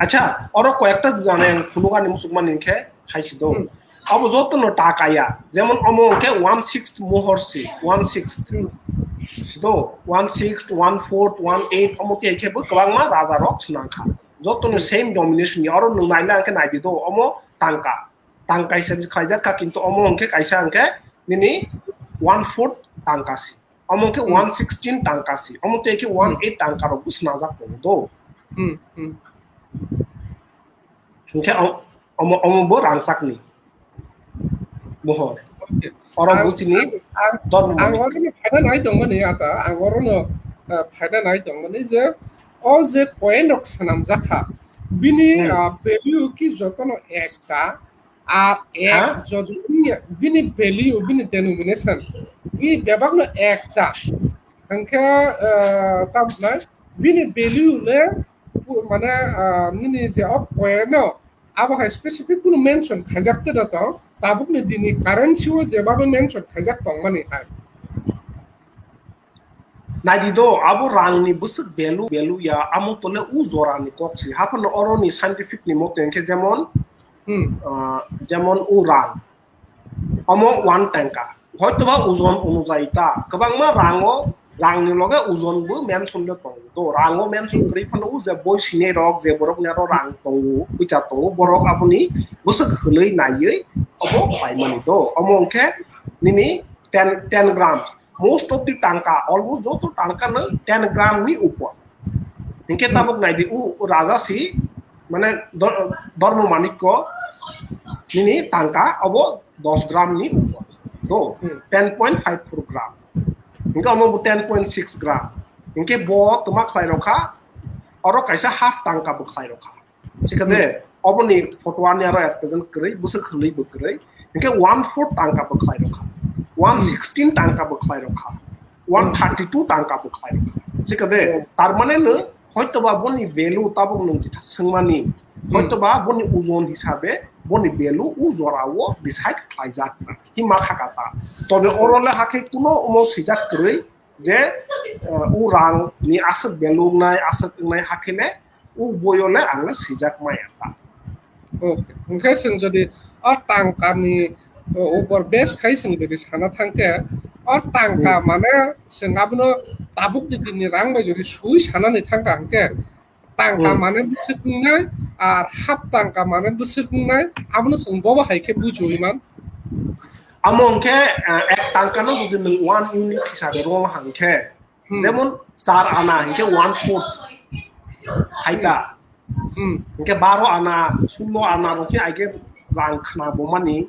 Acha, oro koyekta jane ang phunukani musukmani hingke hai si do. Hmm. Abo joto no ta kaya. Jemon omo hingke one sixth mohor si, one sixth. Hmm. Si do, one sixth, one fourth, one eighth, omo khe khe bo kwbangma raja rok swnang kha. Joto no Hmm. same domination ni, oro nwng naila hingke nai di do, omo tangka. Tangka hise khlaijak kha, kintu omo hingke kaisa hingke nini one fourth tangka si. Omo khe Hmm. one sixteen tangka si. Omo tei khe Hmm. one eight tangka rok bwsnajak tongo do. Hmm, hmm. Hingke om-, omo, omo bo rangchakni mohor. Okay. Oro ang, buchini ang, ang, dormo ang manik. Oro no phaina nai tongmani ata, ang oro no, ah, phaina nai tongmani je o je coin rok swnamjak kha, bini, Hmm. ah, value ki jotono ekta, Ar ek Ha? Jodi bini, bini value, bini denomination, bini bebak no ekta. Hingke, eh, tam nai, bini value le, pu-, mane, ah, nini je o coin no, abo hai specific kunu mention khaijak te da to, tabuk ni dini currency o jebabo mention khaijak tongmani hai. Naidi do, abo rangni bwswk value, value ya, amo tole u jorani kok si. Haphano oroni scientific ni mote hingke jemon, Hmm. ah, jemon u rang. Omo one tangka. Hoytoba ojon onujai ta. Kwbangma rango, rangni loge ojon bo mention de tongo. Do, rango mention Hmm. kwrwi phano u je boi sinai rok, je borok ni aro rang tongo, puisa tongo, borok aboni bwswk hwnwi naiwi obo paimani do. Omo hingke nini ten, ten grams. Most of the tangka, almost joto tangka no ten gram ni upor. Hingke Hmm. tabuk naidi u, u raja si, mane dor-, dormo manikko nini tangka obo dos gram ni upor. Do, Hmm. ten point five four gram. Hingke omo bo ten point six gram. Hingke bo toma khlai rokha, oro kaisa half tangka bo khlai rokha. Sikade, Hmm. oboni photo ani aro at present kwrwi, bwswk hwnwi bo kwrwi. Hingke one fourth tangka bo khlai rokha. One sixteen tangka bo khlai rokha, one thirty two tangka bo khlai rokha. Sikade, tar mane no hoito ba boni value tabuk nung jitha swngmani, hoito ba boni ojon hisabe boni value u jora o decide khlaijak na. Hima kha kata. Tobe oro le hakhe kuno omo swijak kwrwi je, uh, u rang ni aswk value wngnai, aswk wngnai hakhe le u boyo le ang le swijak maya ta. Okay. Hwnkhe chwng jodi o tangkani, o, upor base khai chwng jodi sana thangkhe, o tangka mane chwng abono tabukni dinni rang bai jodi sui sanani thangkha hwnkhe, tangka mane bwswk wngnai, ar half tangka mane bwswk wngnai, abono chwng bobo hai khe bujiwi man. Amo hwnkhe, eh, ek tangkano jodi nwng one unit hisabe rwng hwnkhe, jemon char ana hwnkhe one fourth hai ta. Hwnkhe baro ana, sullo ana rok khe aige rang khna bomani.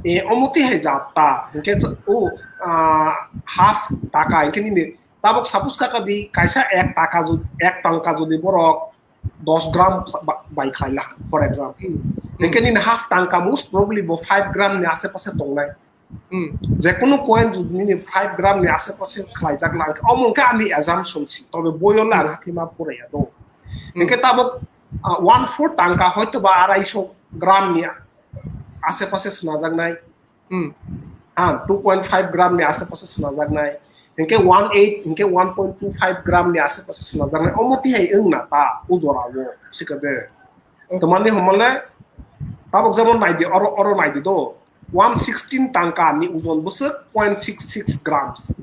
E, omo twi hai jat ta. Hwnkhe o, ah, half taka hwnkhe nini tabuk suppose kaka di kaisa ek taka ju-, ek tangka jodi borok dos gram ba-, bai khlai la, for example. Hwnkhe nini half tangka most probably bo five gram ni ase pase tongnai. Jekunu coin jodi nini five gram ni ase pase khlaijak lang, omo hwnkhe ani assumption si, tobe boyo le ang hakhe ma pura ya do. Hwnkhe tabuk, ah, one fourth tangka hoito ba araiso gram ni ase pase swnajaknai. Ah, two point five gram ni ase pase swnajaknai. Hwnkhe one eight, hwnkhe one point two five gram ni ase pase swnajaknai. Omo twi hai wngna ta, u jora o, sikade. Tamani homole, tabuk jemon naidi, oro, oro naidi do. One sixteen tangka ni ojon bwswk point six six grams.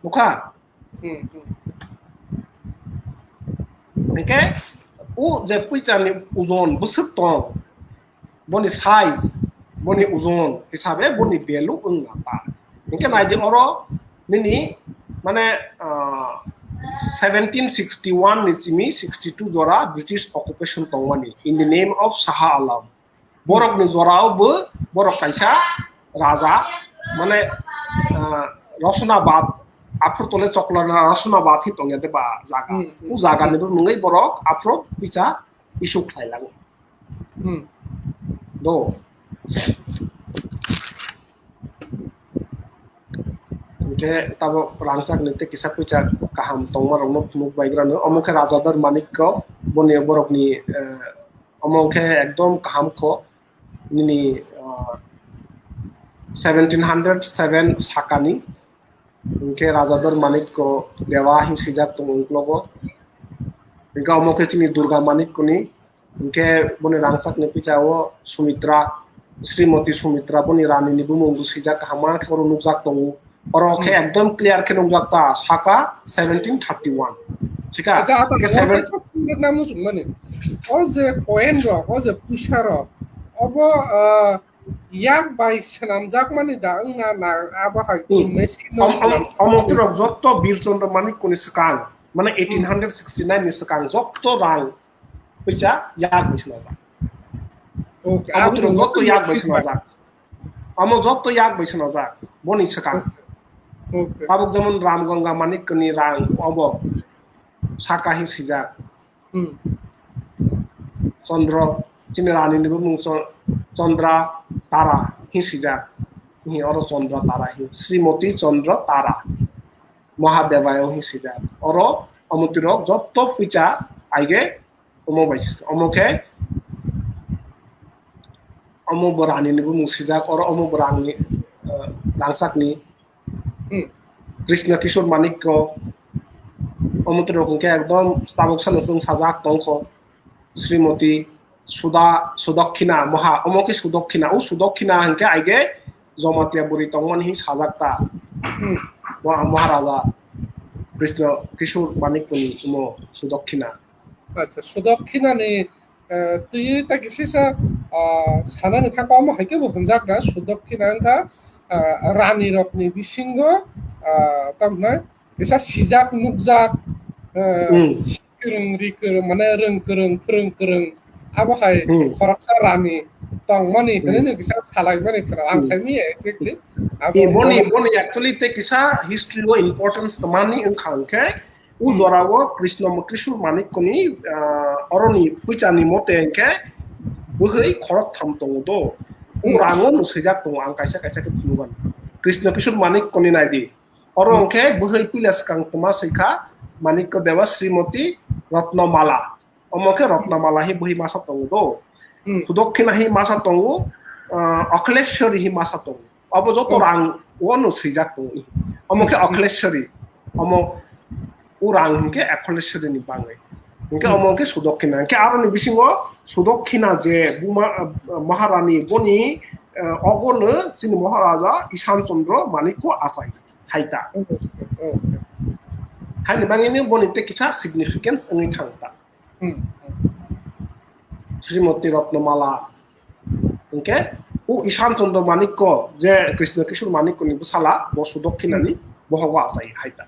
Nukha? Hwnkhe, o je puicha ni ojon bwswk tong, boni size, boni ojon hisabe boni value wngna ta. Hwnkhe naidi oro nini, mane, ah, seventeen sixty-one ni simi sixty-two jora British occupation tongmani in the name of Shah Alam. Borok ni jora o bo borok kaisa raja, mane, ah, Roshonabad, aphuru tole Chokla Roshonabad hi tongya de ba jaga. O jaga ni bo mungwi borok aphuru puicha issue khlai lago. Do. Hwnkhe tabuk rangchak ni tei kisa puicha kaham tongma rokno phunuk bai grano. Omo khe Rajadar Manikko, boni borokni, eh, omo khe ekdom kaham kho. Nini, ah, seventeen hundred seven sakani. Hwnkhe Rajadar Manikko Dewa hin swijak tongo uklogo. Hwnkhe omo khe chini Durga Manikkoni. Hwnkhe boni rangchakni puicha o Sumitra, Srimoti Sumitra, boni rani ni bumung bo swijak kaham ma khe oro nukjak tongo. Oro khe ekdom clear khe nukjak ta, saka seventeen thirty-one. Sika, acha, ata hwnkhe seven- namu chukmani. O je coin rok, o je puisa rok, obo, ah, yak bai swnamjakmani da wngna na, abo hai machine no swnam- omo twi rok jotto Bir Chandra Manikkoni swkang, mane eighteen hundred sixty-nine ni swkang jotto rang puisa yak bai swnajak. Okay, omo twi rok jotto yak bai swnajak. Omo jotto yak bai swnajak, boni swkang. Okay. Tabuk jemon Ram Ganga Manikkoni rang obo saka hin swijak. Chandra, chini rani ni bumung Chan-, Chandra Tara hin swijak. Hi oro Chandra Tara hi, Srimoti Chandra Tara. Mahadeva hin swijak. Oro omo twi rok jotto puisa aige omo bai swijak. Omo khe omo bo rani ni bumung swijak, oro omo bo rangni, eh, rangchakni. Krishna Kishore Manikko, omo twi rok hwnkhe ekdom tabuk sano chwng sajak tongkho, Srimoti Suda-, Sudakkina, Maha-, omo khe Sudakkina, o Sudakkina hwnkhe aige Jamatia bwrwi tongmani hin sajak ta. Maha-, Maharaja Krishna Kishore Manikkoni omo Sudakkina. Acha, Sudakkhinani, eh, twi ta kisisa, ah, sanani thangkha omo hai khe bo hwnjak na, Sudakkina wngkha, ah, rani rokni bisingo, ah, tamhinai kisa sijak nukjak, eh, kwrwng ri kwrwng, mane rwng kwrwng, phwrwng kwrwng, abo hai khoroksa rani tongmani hwnwi no kisa salaimani khwrwng. Ang sai manya exactly. Abo boni, boni actually tei kisa history o importance tongmani wngkha hwnkhe, o jora o Krishna, Kishore Manikkoni, ah, oroni puichani mote hwnkhe bwkhwi khoroktham tongo do. Hmm. Rang o no swijak tongo, ang kaisa kaisa khe phunukgano. Krishna Kishore Manikko ni naidi. Oro Hmm. hwnkhe bwhwi puila swkang tma swikha, Manikko Deba Srimoti Ratnamala. Omo khe Ratnamala hi bwhwi masa tongo do. Hmm. Sudokhina hi masa tongo, ah, Akhleshwari hi masa tongo. Abo joto Hmm. rang o no swijak tongo. Omo khe Hmm. Akhleshwari. Omo o rang hinkhe Akhleshwari ni bangwi. Hinkhe Hmm. omo hinkhe Sudokhina. Hinkhe aroni bisingo Sudokhina je Buma, ah, Maharani boni, ah, ogono chini Maharaja Ishan Chandra Manikko achai. Hai ta. Hmm. Hmm. Haini bangwino boni tei kisa significance wngwi thang ta. Hmm, hmm. Srimoti Ratnamala. Hinkhe o Ishan Chandra Manikko je Krishna Kishore Manikko ni bwsala, bo Sudokhina ni Hmm. bohogo achai hai ta.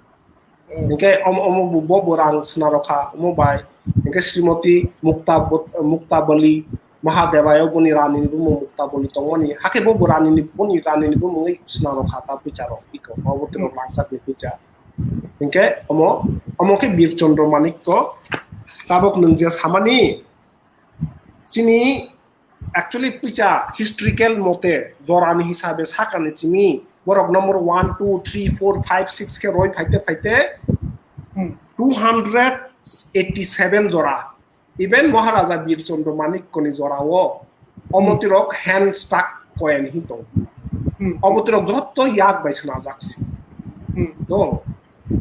Hmm. Hinkhe omo, omo bo, bo, bo rang sna rokha, omo bai. Hinkhe Srimoti Mukta, Muktabali Mahadeva yo boni rani ni bumung Muktabali tongmani. Hakhe bo, bo rani ni, boni rani ni bumungwi sna rokha ta puisa rok iko. Obo tei Hmm. rok langchak ni puisa. Hinkhe omo, omo khe Bir Chandra Manikko. Tabok nwng je samani, chini actually puisa historical mote jorani hisabe sakani chini borok number one, two, three, four, five, six khe roi phaite phaite Hmm. two hundred eighty seven jora. Even Maharaja Bir Chandra Manikko ni jora o omo Hmm. tirok hand stuck coin hi tong. Hmm. Omo tirok joto yak bai swnajak si. Hmm. No.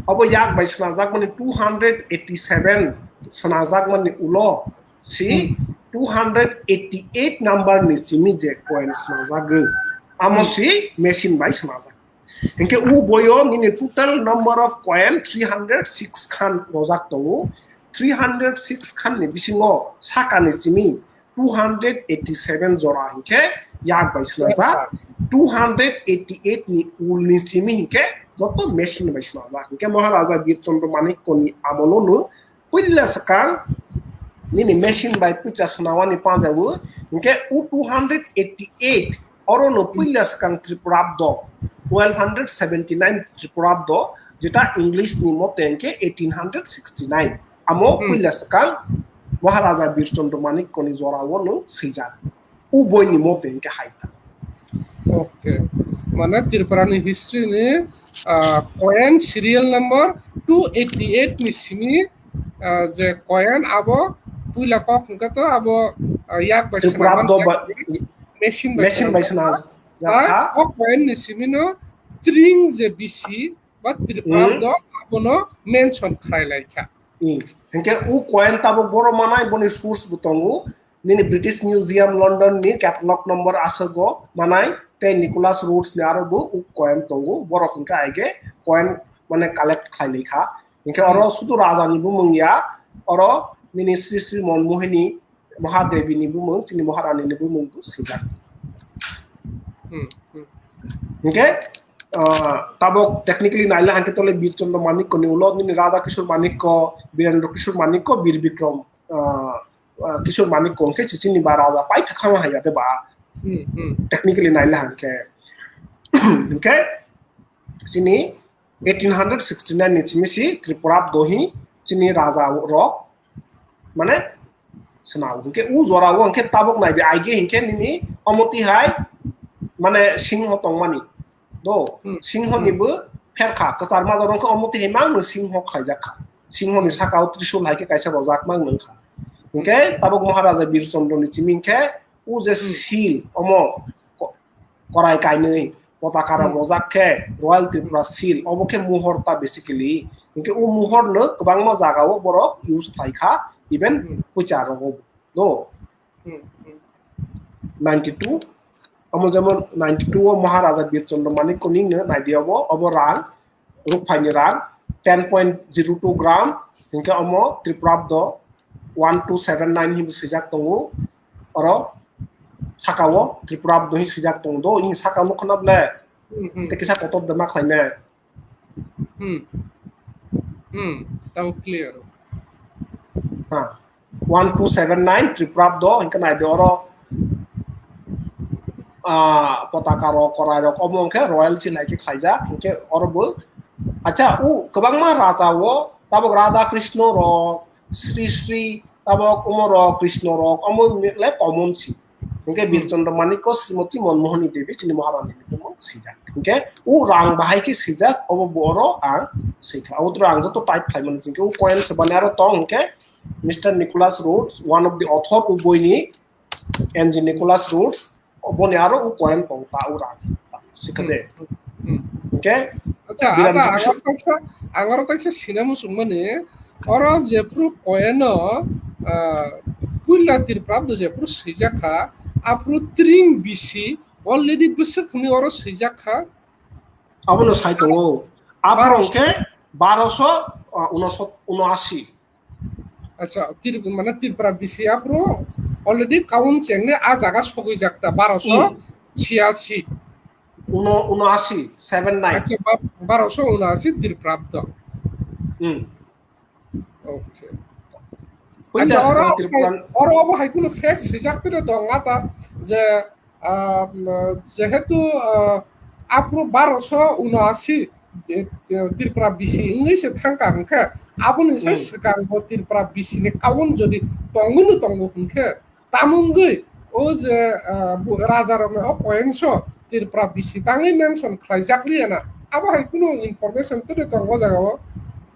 Obo yak bai swnajak mani two hundred eighty seven swnajak mani ulo si Hmm. two hundred eighty eight number ni simi je coin swnajak gw. Amo Hmm. si machine bai swnajak. Hinkhe u boyo nini total number of coin three hundred six khan rojak tongo. Three hundred six khan ni bisingo sakani simi two hundred eighty seven jora hinkhe yak bai swnajak, two hundred eighty eight ni ul ni simi hinkhe joto machine bai swnajak. Hinkhe Maharaja Bir Chandra Manikko ni amolo no puila swkang nini machine bai puisa swnawani panjago, hinkhe u two hundred eighty eight oro no puila swkang Tripurabdo, twelve hundred seventy nine Tripurabdo, jeta English ni mote hinkhe eighteen hundred sixty nine. Amo Hmm. puila swkang Maharaja Bir Chandra Manikko ni jora o no swijak. U boi ni mote hinkhe hai ta. Okay. Mane Tripura ni history ni, ah, coin serial number two eighty eight ni simi, ah, je coin abo puila kok hinkhe to abo, ah, yak bai Tripura swnamani do yak ba-, bai machine bai machine bai swnamjak. Swnajak Ah, kha. O coin ni simi no tring je bisi ba Tripura Hmm. do abono mention khlai lai kha. Hmm. Hinkhe u coin tabuk boro manai boni source bo tongo. Nini British Museum London ni catalog number aswk go manai tei Nicholas Rhodes ni aro bo u coin tongo. Borok hinkhe aige coin mane collect khlai lai kha. Hinkhe oro Hmm. sudu raja ni bumung ya, oro nini Sri Sri Mon Mohini Mahadevi ni bumung, chini Maharani ni bumung bo swijak. Hmm, hmm. Hinkhe, ah, tabok technically naila hinkhe tole Bir Chandra Manikko ni ulo nini Radha Kishore Manikko, Birendra Kishore Manikko, Bir Bikram, ah, ah, Kishore Manikko hinkhe chini ba raja pai thangma haiya de ba. Hmm, hmm. Technically naila hinkhe. Hinkhe chini eighteen hundred sixty nine ni simi si Tripura dohi chini raja rok mane swnam hinkhe u jora o hinkhe tabok naidi aige hinkhe nini omoti hai mane singho tongmani do Hmm. singho ni Hmm. bo pherkha kwchar majak rok omoti hai mang singho khlaijak kha singho ni Hmm. saka o trishul hai khe kaisa rojak mang nang kha hinkhe tabok Maharaja Bir Chandra ni simi hinkhe u je Hmm. seal omo ko-, korai kainwi potaka rok Hmm. rojak khe Royal Tripura seal obo khe muhor ta basically hinkhe u muhor no kwbangma jaga o borok use khlai kha even Hmm. pucha rogo do Hmm, hmm. ninety two omo jemon ninety two o Maharaja Bir Chandra Manikko ni no naidi obo obo rang rukphaini rang ten point zero two gram hinkhe omo Tripurabdo one two seven nine hinwi swijak tongo oro saka o Tripurabdo hinwi swijak tongo do ini saka o nukha na ble Hmm, hmm. Tei kisa kotor de ma khlainai. Hmm. Hmm. Tamo clear. Ha. One two seven nine Tripurabdo hinkhe naidi oro ah, potaka rok, korai rok, omo hinkhe royal si naikhe khlaijak, hinkhe oro bo, acha, u kwbangma raja o, tabok Radha Krishna rok, Sri Sri, tabok omo rok, Krishna rok, omo le common si. Hwnkhe Hmm. Birchandra Manikko Srimati Manmohani Devi chini Maharani ni bumung swijak. Hwnkhe o rang bahai khe swijak, obo bo oro ang swikha. Abo to ang joto type khlaimani chwngkhe o coin swbani aro tong hwnkhe Mister Nicholas Rhodes, one of the author o boini, N G Nicholas Rhodes, boni aro o coin tong ta o rang. Sikha de. Hmm. Hwnkhe Acha, Biram ada Joki angaro taksa, angaro taksa sina muchungmani, oro jephru coin o, ah, puila Tripurabdo jephru swijak kha, aphru tring bisi already bwswk hwnwi oro swijak kha. Abono sai tongo. Aphru Baroso. Hwnkhe baroso, ah, unosot-, unoashi. Acha, Trip-, mane Tripura bisi aphuru already count chengni a jaga sogwi jak ta, baroso Hmm. chiasi. Uno, unoashi, seven nine. Acha, ba-, baroso unoashi Tripurabdo. Hmm. Okay. Puila Acha, oro, swkang Tripura oro obo hai kuno facts rijak tino dong ata je, ah, jehetu, ah, aphuru baroso unoashi, eh, Tripura bisi wngwi se thangkha hwnkhe, aboni se Hmm. swkang bo Tripura bisi ni count jodi tongwi no tongo hwnkhe, tamo wngwi o je, ah, bu-, raja rokni o coins o Tripura bisi tangwi mention khlaijak liya na, abo hai kuno information tini tongo o jaga o?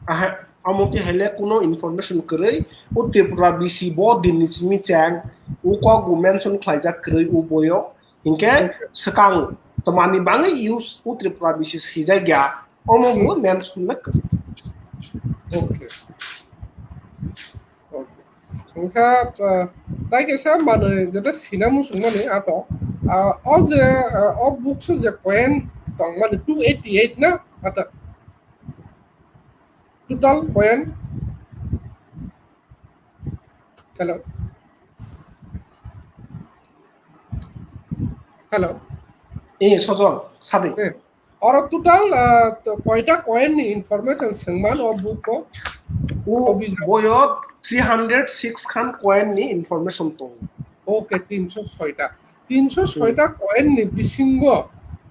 Aha, amo twi hai le kuno information kwrwi, o Tripura bisi bo din ni simi chang, o kok bo mention khlaijak kwrwi o boyo, hinkhe Okay. swkang twmani bangwi use o Tripura bisi swijak ya, omo bo Hmm. mention le kwrwi. Okay. Okay. Hwnkha, ah, tai kaisa manwi jeta sina muchungmani ato, ah, o je, ah, o books o je coin tongmani two eighty eight na ato? Total coin. Hello. Hello. Eh, Sojol, sadi. Eh, oro total, ah, to, koita coin ni information sengman o book o? O Obijak. Boyo three hundred six khan coin ni information tongo. Okay, tinso soita. Tinso soita Hmm. coin ni bisingo,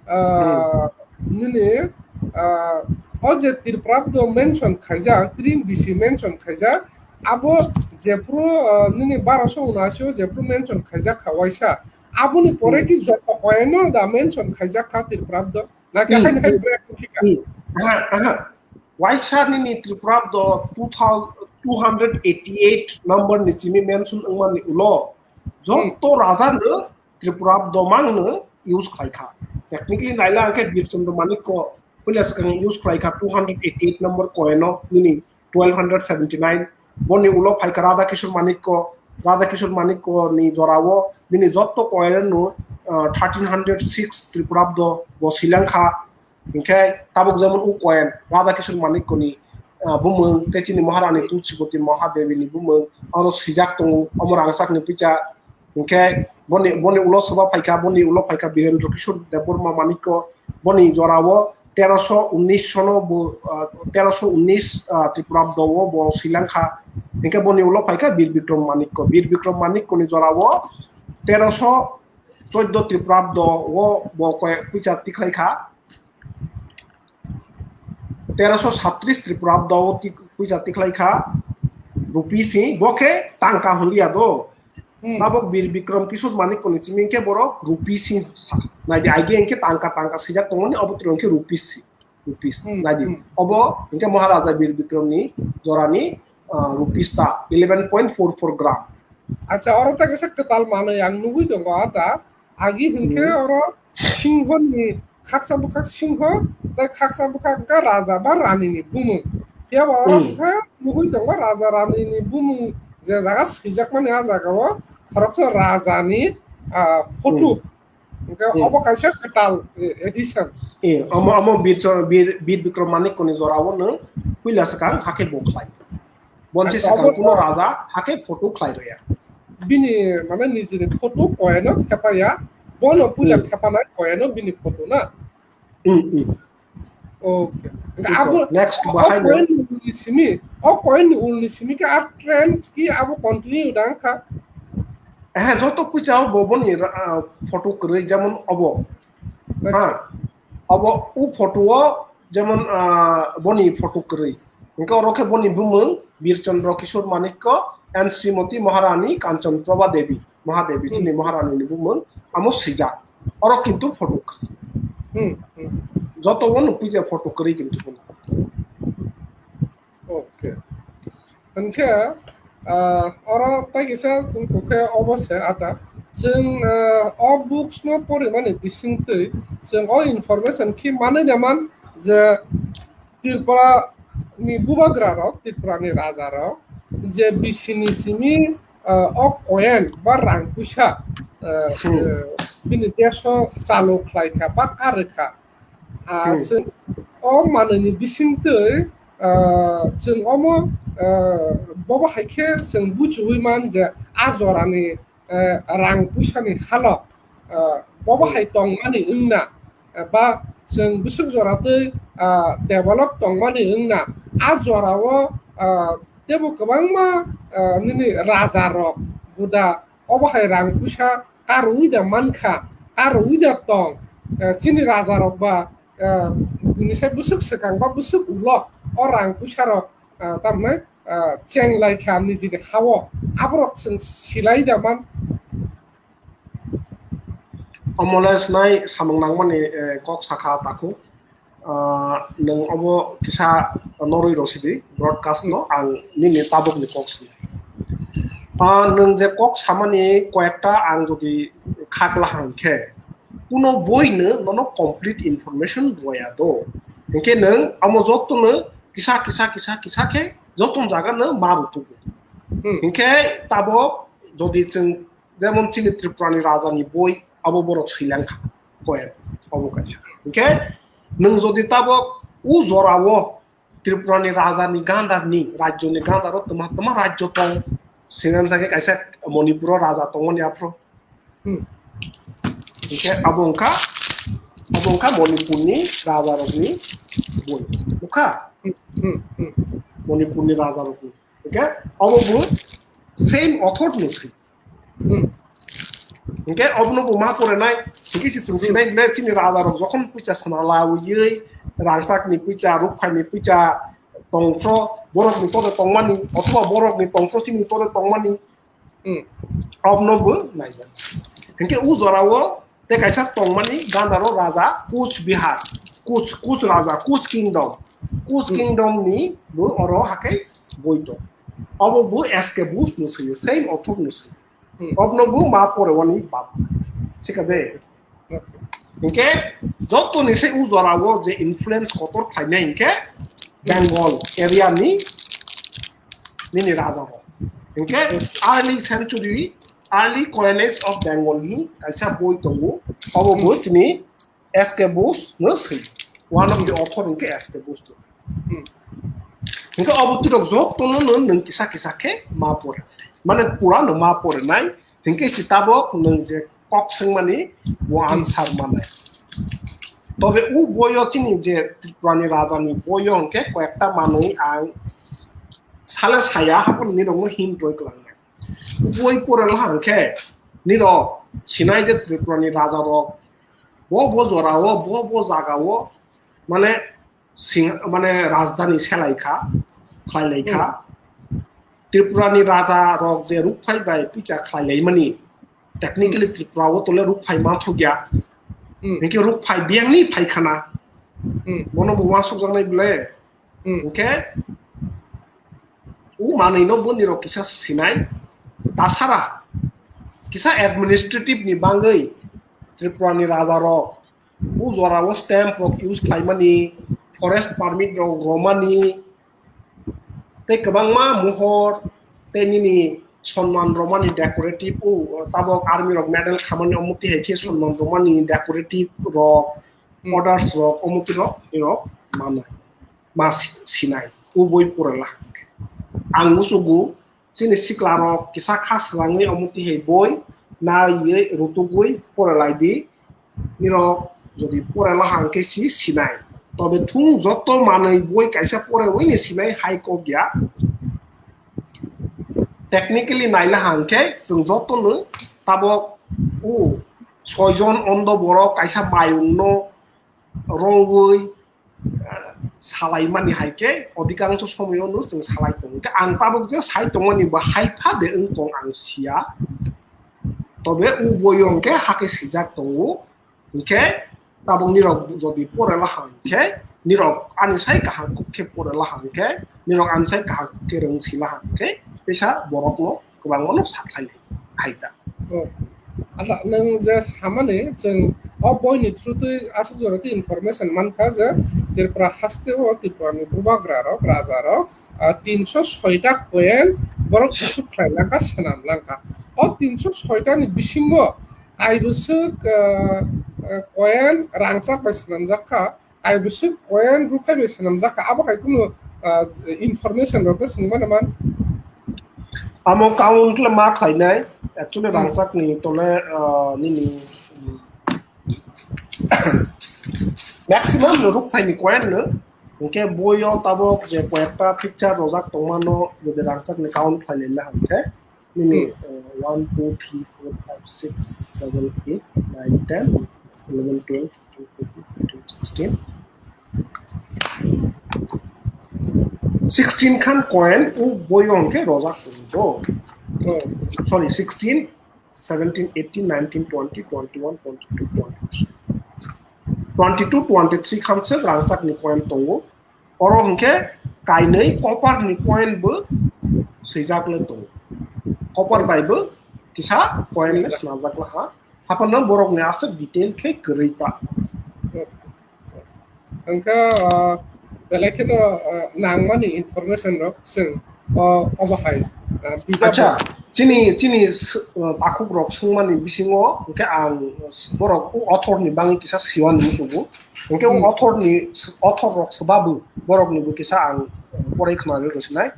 ah, Hmm. nini, ah, o je Tripurabdo mention khaijak, tring bisi mention khaijak, abo jephru, ah, nini baroso unashi o jephru mention khaijak kha waisa, aboni pore Hmm. ki joto coin no da mention khaijak kha Tripurabdo? Na khe Hmm, haino hai hmm. Break wngkha? Hmm. Aha, aha. Waisa nini Tripurabdo two thousand, two hundred eighty-eight number ni simi mention wngmani ulo, joto Hmm. raja no Tripurabdo mang no use khlai kha. Technically naila hwnkhe Birchandra Manikko puila swkang use khlai kha two hundred eighty-eight number coin o nini twelve hundred seventy-nine. Boni ulo phaikha Radha Kishore Manikko, Radha Kishore Manikko ni jorao nini joto coin no, ah, thirteen hundred six Tripurabdo bo swilang kha. Hinkhe tabuk jemon u coin Radha Kishore Manikko ni, ah, bumung tei chini Maharani Tulsiboti Mahadevi ni bumung oro swijak tongo, omo rangchak ni puisa. Hinkhe boni, boni ulo soba phaikha, boni ulo phaikha Birendra Kishore Debbarma Manikko, boni jorao teroso unnis sono bo, ah, teroso unnis, ah, Tripurabdo o bo swilang kha. Hinkhe boni ulo phaikha Bir Bikram Manikko, Bir Bikram Manikko ni jorao teroso choddo Tripurabdo o bo koi puisa tikhlai kha. Teroso satris Tripurabdo o tik-, puisa tikhlai kha rupees si, bo khe tangka hwnliya do. Hmm. Tabuk Bir Bikram Kishore Manikko ni simi khe borok rupees si sa-, naidi, aige hinkhe tangka, tangka swijak tongmani, obo twi hinkhe rupees si. Rupees. Hmm, naidi. Hmm. Obo hinkhe Maharaja Bir Bikram ni jorani, ah, rupees ta eleven point four four gram. Acha, oro ta kisa kwtal manwi ang nugwi tongo, ata agi hinkhe Hmm. oro singho ni khaksa bwkhak singho, tei khaksa bwkhak wngkha raja ba rani ni bumung. Phiya bo oro Hmm. wngkha nugwi tongo raja rani ni bumung je jaga swijakmani, a jaga o khoroksa raja ni, ah, photo. Hmm. Hwnkhe Hmm. obo kaisa kwtal, eh, edition. Eh, omo, omo Bir Chor-, Bir, Bir Bikram Manikko ni jora o nwng puila swkang hakhe bo khlai. Bonsi Acha, swkang obo kuno to raja hakhe photo khlai rwya. Bini, mane, nijini photo koyeno thepaya, bono puila Hmm. thepanai koyeno bini photo na. Hmm, hmm. Okay. Hwnkhe iko, abo, next o, o bahai no. Coin ni ulni simi, o coin ni ulni simi khe a trend ki abo continue da wngkha? Ehe, joto puisa o bo boni ra-, ah, photo kwrwi, jemon obo. Acha. Ha. Obo u photo o jemon, ah, boni photo kwrwi. Hwnkhe oro khe boni bumung Bir Chandra Kishore Manikko and Srimati Maharani Kanchan Prabha Devi, Mahadevi, hmm, chini Maharani ni bumung, amo swijak. Oro kintu photo kwrwi. Hmm, hmm. Joto o nukpui je photo kwrwi kintu. Okay. Hwnkhe, ah, oro tei kisa tongkhe obo se ada. Chwng, ah, o books no porimani bisingtwi chwng o information khe manwi da man je Tripura ni bubagra rok, Tripura ni raja rok, je bisini simi, ah, o coin ba rang puisa, ah, hmm, ah, bini deso chalo khlai kha ba karwi kha. Ah, hmm, chwng o manwini bisingtwi, ah, chwng omo, ah, bobo hai khe chwng buchiwi man je a jorani, eh, rang puisani halok, ah, bobo hmm, hai tongmani wngna, eh, ba chwng bwswk jora twi, ah, develop tongmani wngna, a jorao, ah, teibo kwbangma, ah, nini raja rok buda obo hai rang puisa karwi da mankha, karwi da tong, eh, chini raja rok ba, eh, buini sai bwswk swkang ba bwswk ulo o rang puisa rok, eh, tamni, eh, cheng lai kha nijini hao, aborok chwng silai da man. Omoles nai samung nangmani, eh, kok sakha takhuk. Ah, nwng obo kisa norwi rw sidi, broadcast no, ang nini tabukni kok sini. Ah, nwng je kok samani koyekta ang jodi khakla hang khe, kuno boi no nono complete information rwya do. Hinkhe nwng omo jotono kisa, kisa, kisa, kisa khe joto jaga no ma rwtugo. Hmm. Hinkhe tabuk jodi chwng jemon chini Tripura ni raja ni boi abo borok swilang kha. Koyek obo kaisa. Hinkhe nwng jodi tabuk u jorao Tripura ni raja ni gandar ni, rajyo ni gandar o twma twma rajyo tong. Sinan thangkhe kaisa Manipur o raja tongmani aphuru. Hmm. Hinkhe abo wngkha, abo wngkha Manipur ni raja rok ni boi. Nukha? Hmm, hmm, hmm. Manipur ni raja rok ni. Hinkhe abo bo same author ni swi. Hmm. Hinkhe obono bo ma porenai, hinkhe se chwng, hmm, sinai le chini raja rok jokhon puisa sana lawiwi, rangchak ni puisa, rukphai ni puisa tongphro, borok ni tore tongmani, othoba borok ni tongphro chini tore tongmani. Hmm. Obono bo naijak. Hinkhe u jorao tei kaisa tongmani gandaro raja Kuch Bihar, Kuch, Kuch raja, Kuch Kingdom, Kuch, hmm, Kingdom ni bo oro hakai boi tong. Obo bo S K Bush no swiyo, same author no swiyo. Hmm. Obono bo ma pore wani bab. Sikha de. Okay. Hinkhe joto ni se u jorao je influence kotor khlainai hinkhe, hmm, Bengal area ni nini raja rok. Hinkhe, hmm, early century, early coinage of Bengal hi kaisa boi tongo. Obo bo, hmm, chini S K Bush no swi. One of the, hmm, author hinkhe S K Bush no. Hmm. Hinkhe obo twirok jotono no nwng kisa kisa khe ma pore. Mane pura no ma porenai. Hinkhe si tabok nwng je kok swngmani bo, hmm, answer manai. Tobe u boyo chini je Tripura ni raja ni boyo hinkhe koyekta manwi ang sale saya haphano nirokno hint rwi kwlangnai. Boi pore la hinkhe nirok sinai je Tripura ni raja rok bo bo jorao, bo bo jagao, mane sing-, mane rajdhani selai kha, khlai lai kha. Hmm. Tripura ni raja rok je rukphai bai puisa khlai lai mani, technically, hmm, Tripura o tole rukphai ma thukya. Hmm. Hinkhe rukphai biyang ni phai khana. Hmm. Bono bo uansuk jaknai bole. Hmm. Hinkhe u manwi no bo nirok kisa sinai, tasara kisa administrative ni bangwi Tripura ni raja rok u jorao stamp rok use khlaimani, forest permit rok romani, tei kwbangma mohor tei nini sonman romani decorative, o tabok army rok medal khamani omo tihai khe sonman romani decorative rok, hmm, orders rok omo twi rok nirok manai, ma si-, sinai, u boi pore la. Ang musugo chini sikla rok kisa kha swrangwi omo tihai boi naiwi rutugwi pore lai di. Nirok jodi pore la hang khe si sinai. Tobe thung joto manwi boi kaisa pore wi ni sinai hai kok ya. Technically nai la hang khe chwng joto no tabok u soijon ondo borok kaisa mayung no rongwi, ah, salaimani hai khe odhikangsho somoyo no chwng salai tongo. Hwnkhe ang tabuk je sai tongmani bo hai pha de wng tong ang siya. Tobe u boyo hwnkhe hakhe swijak tongo. Hwnkhe tabuk nirok jodi pore laha hwnkhe, nirok ani sai kaham kuk khe pore laha hwnkhe, nirok ani sai kaham kuk khe rwng si laha hwnkhe, teisa borokno kwbangmano sakhlai hai ta. Oh. Ada nwng je samani, chwng o boini through twi aswk jora twi information mankha je Tripura haste o Tripura ni bubagra rok, raja rok, ah, tinso soita coin borok issue khlai langkha, swnam langkha. O tinso soita ni bisingo kaibwswk, ah, ah, coin rangchak bai swnamjak kha, kaibwswk coin ruphai bai swnamjak kha, abo hai kunu, ah, information rok khe swng mano man. Amo count le ma khlainai, actually Hmm. rangchak ni tole, ah, nini, maximum no rukphai ni coin no, hwnkhe boyo tabuk je koyekta picture rojak tongmano, jodi rangchak ni count khlailai na hwnkhe, nini, Hmm. uh, one, two, three, four, five, six, seven, eight, nine, ten, eleven, twelve, thirteen, fourteen, fifteen, sixteen. Sixteen khan coin u boyo hwnkhe rojak tongo. Oh. Sorry, sixteen, seventeen, eighteen, nineteen, twenty, twenty-one, twenty-two, twenty-three. Twenty-two, twenty-three khan se rangchak ni coin tongo. Oro hwnkhe kainwi copper ni coin bo swijak le tongo. Copper bai bo kisa coin le swnajak le ha. Haphano borok ni aswk detail khe kwrwi ta. Hwnkhe, ah, belai kheno, ah, nangmani information rok chwng o, obo hai, ah, bijap Acha, rok. Chini, chini s-, ah, takhuk rok swngmani bisingo hwnkhe ang borok o author ni bagwi kisa siwan musugo. Hwnkhe o Hmm. author ni, author rok swbabu borok ni bo kisa ang porai khna rwgwi sinai.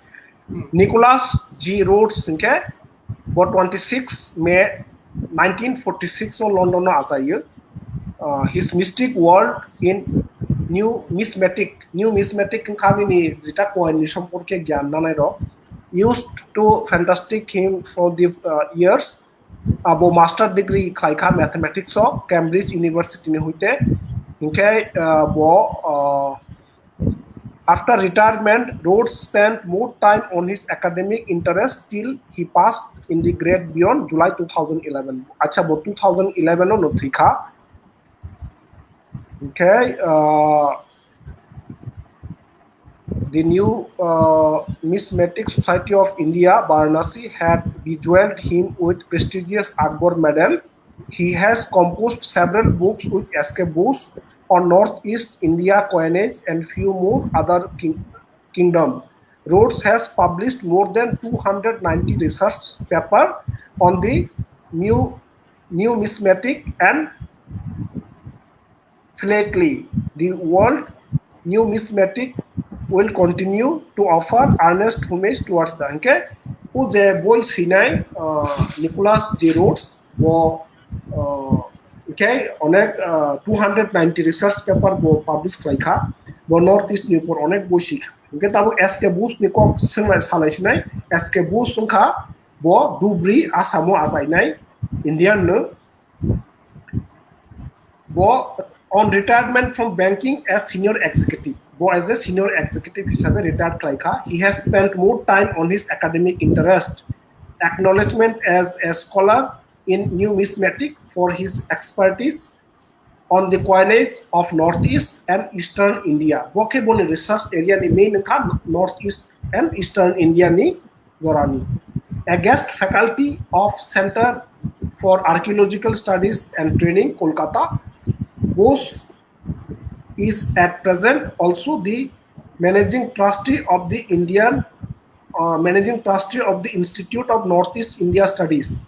Hmm. Nicholas G. Rhodes hwnkhe bo twenty-six May nineteen forty-six o London o achaio. Uh, his mystic world in numismatic, numismatic wngkha nini jeta coin ni somporke gyan nanai rok, used to fantastic him for the, uh, years. Abo master degree khlaikha mathematics o Cambridge University ni hoite. Hwnkhe, uh, bo, uh, After retirement, Rhodes spent more time on his academic interests till he passed in the great beyond July two thousand eleven. Acha, bo two thousand eleven o no thwikha. Okay, uh, the new, uh, Numismatic Society of India, Varanasi, had beguiled him with prestigious Akbar Medal. He has composed several books with S K Bose on Northeast India coinage and few more other king-, kingdom. Rhodes has published more than two hundred ninety research paper on the new numismatic and philately. The world numismatic will continue to offer earnest homage towards the, hwnkhe o je boi swinai, uh, Nicholas G. Rhodes, bo, uh, hwnkhe onek, uh, two hundred ninety research paper bo publish khlaikha, bo North East ni upor onek boi swikha. Hwnkhe tabuk S K Bose ni kok swngmai salai sinai, S K Bose wngkha bo Dhubri Assam o achainai Indian no. Bo on retirement from banking as senior executive. Bo as a senior executive hisabe retire khlaikha. He has spent more time on his academic interest. Acknowledgement as a scholar in numismatic for his expertise on the coinage of Northeast and Eastern India. Bo khe boni research area ni main wngkha Northeast and Eastern India ni jorani. A guest faculty of Center for Archaeological Studies and Training, Kolkata, Bose is at present also the managing trustee of the Indian, uh, managing trustee of the Institute of Northeast India Studies.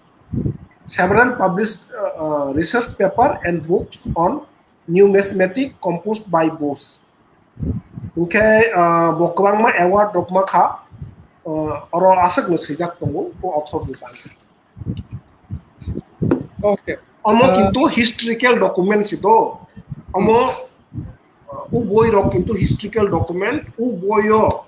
Several published, uh, uh, research paper and books on numismatic composed by Bose. Hwnkhe, uh, bo kwbangma award rok ma kha, uh, oro aswk no swijak tongo o author ni bagwi. Okay. Omo Uh, kintu historical document si do. Omo, Hmm. uh, u boi rok kintu historical document, u boyo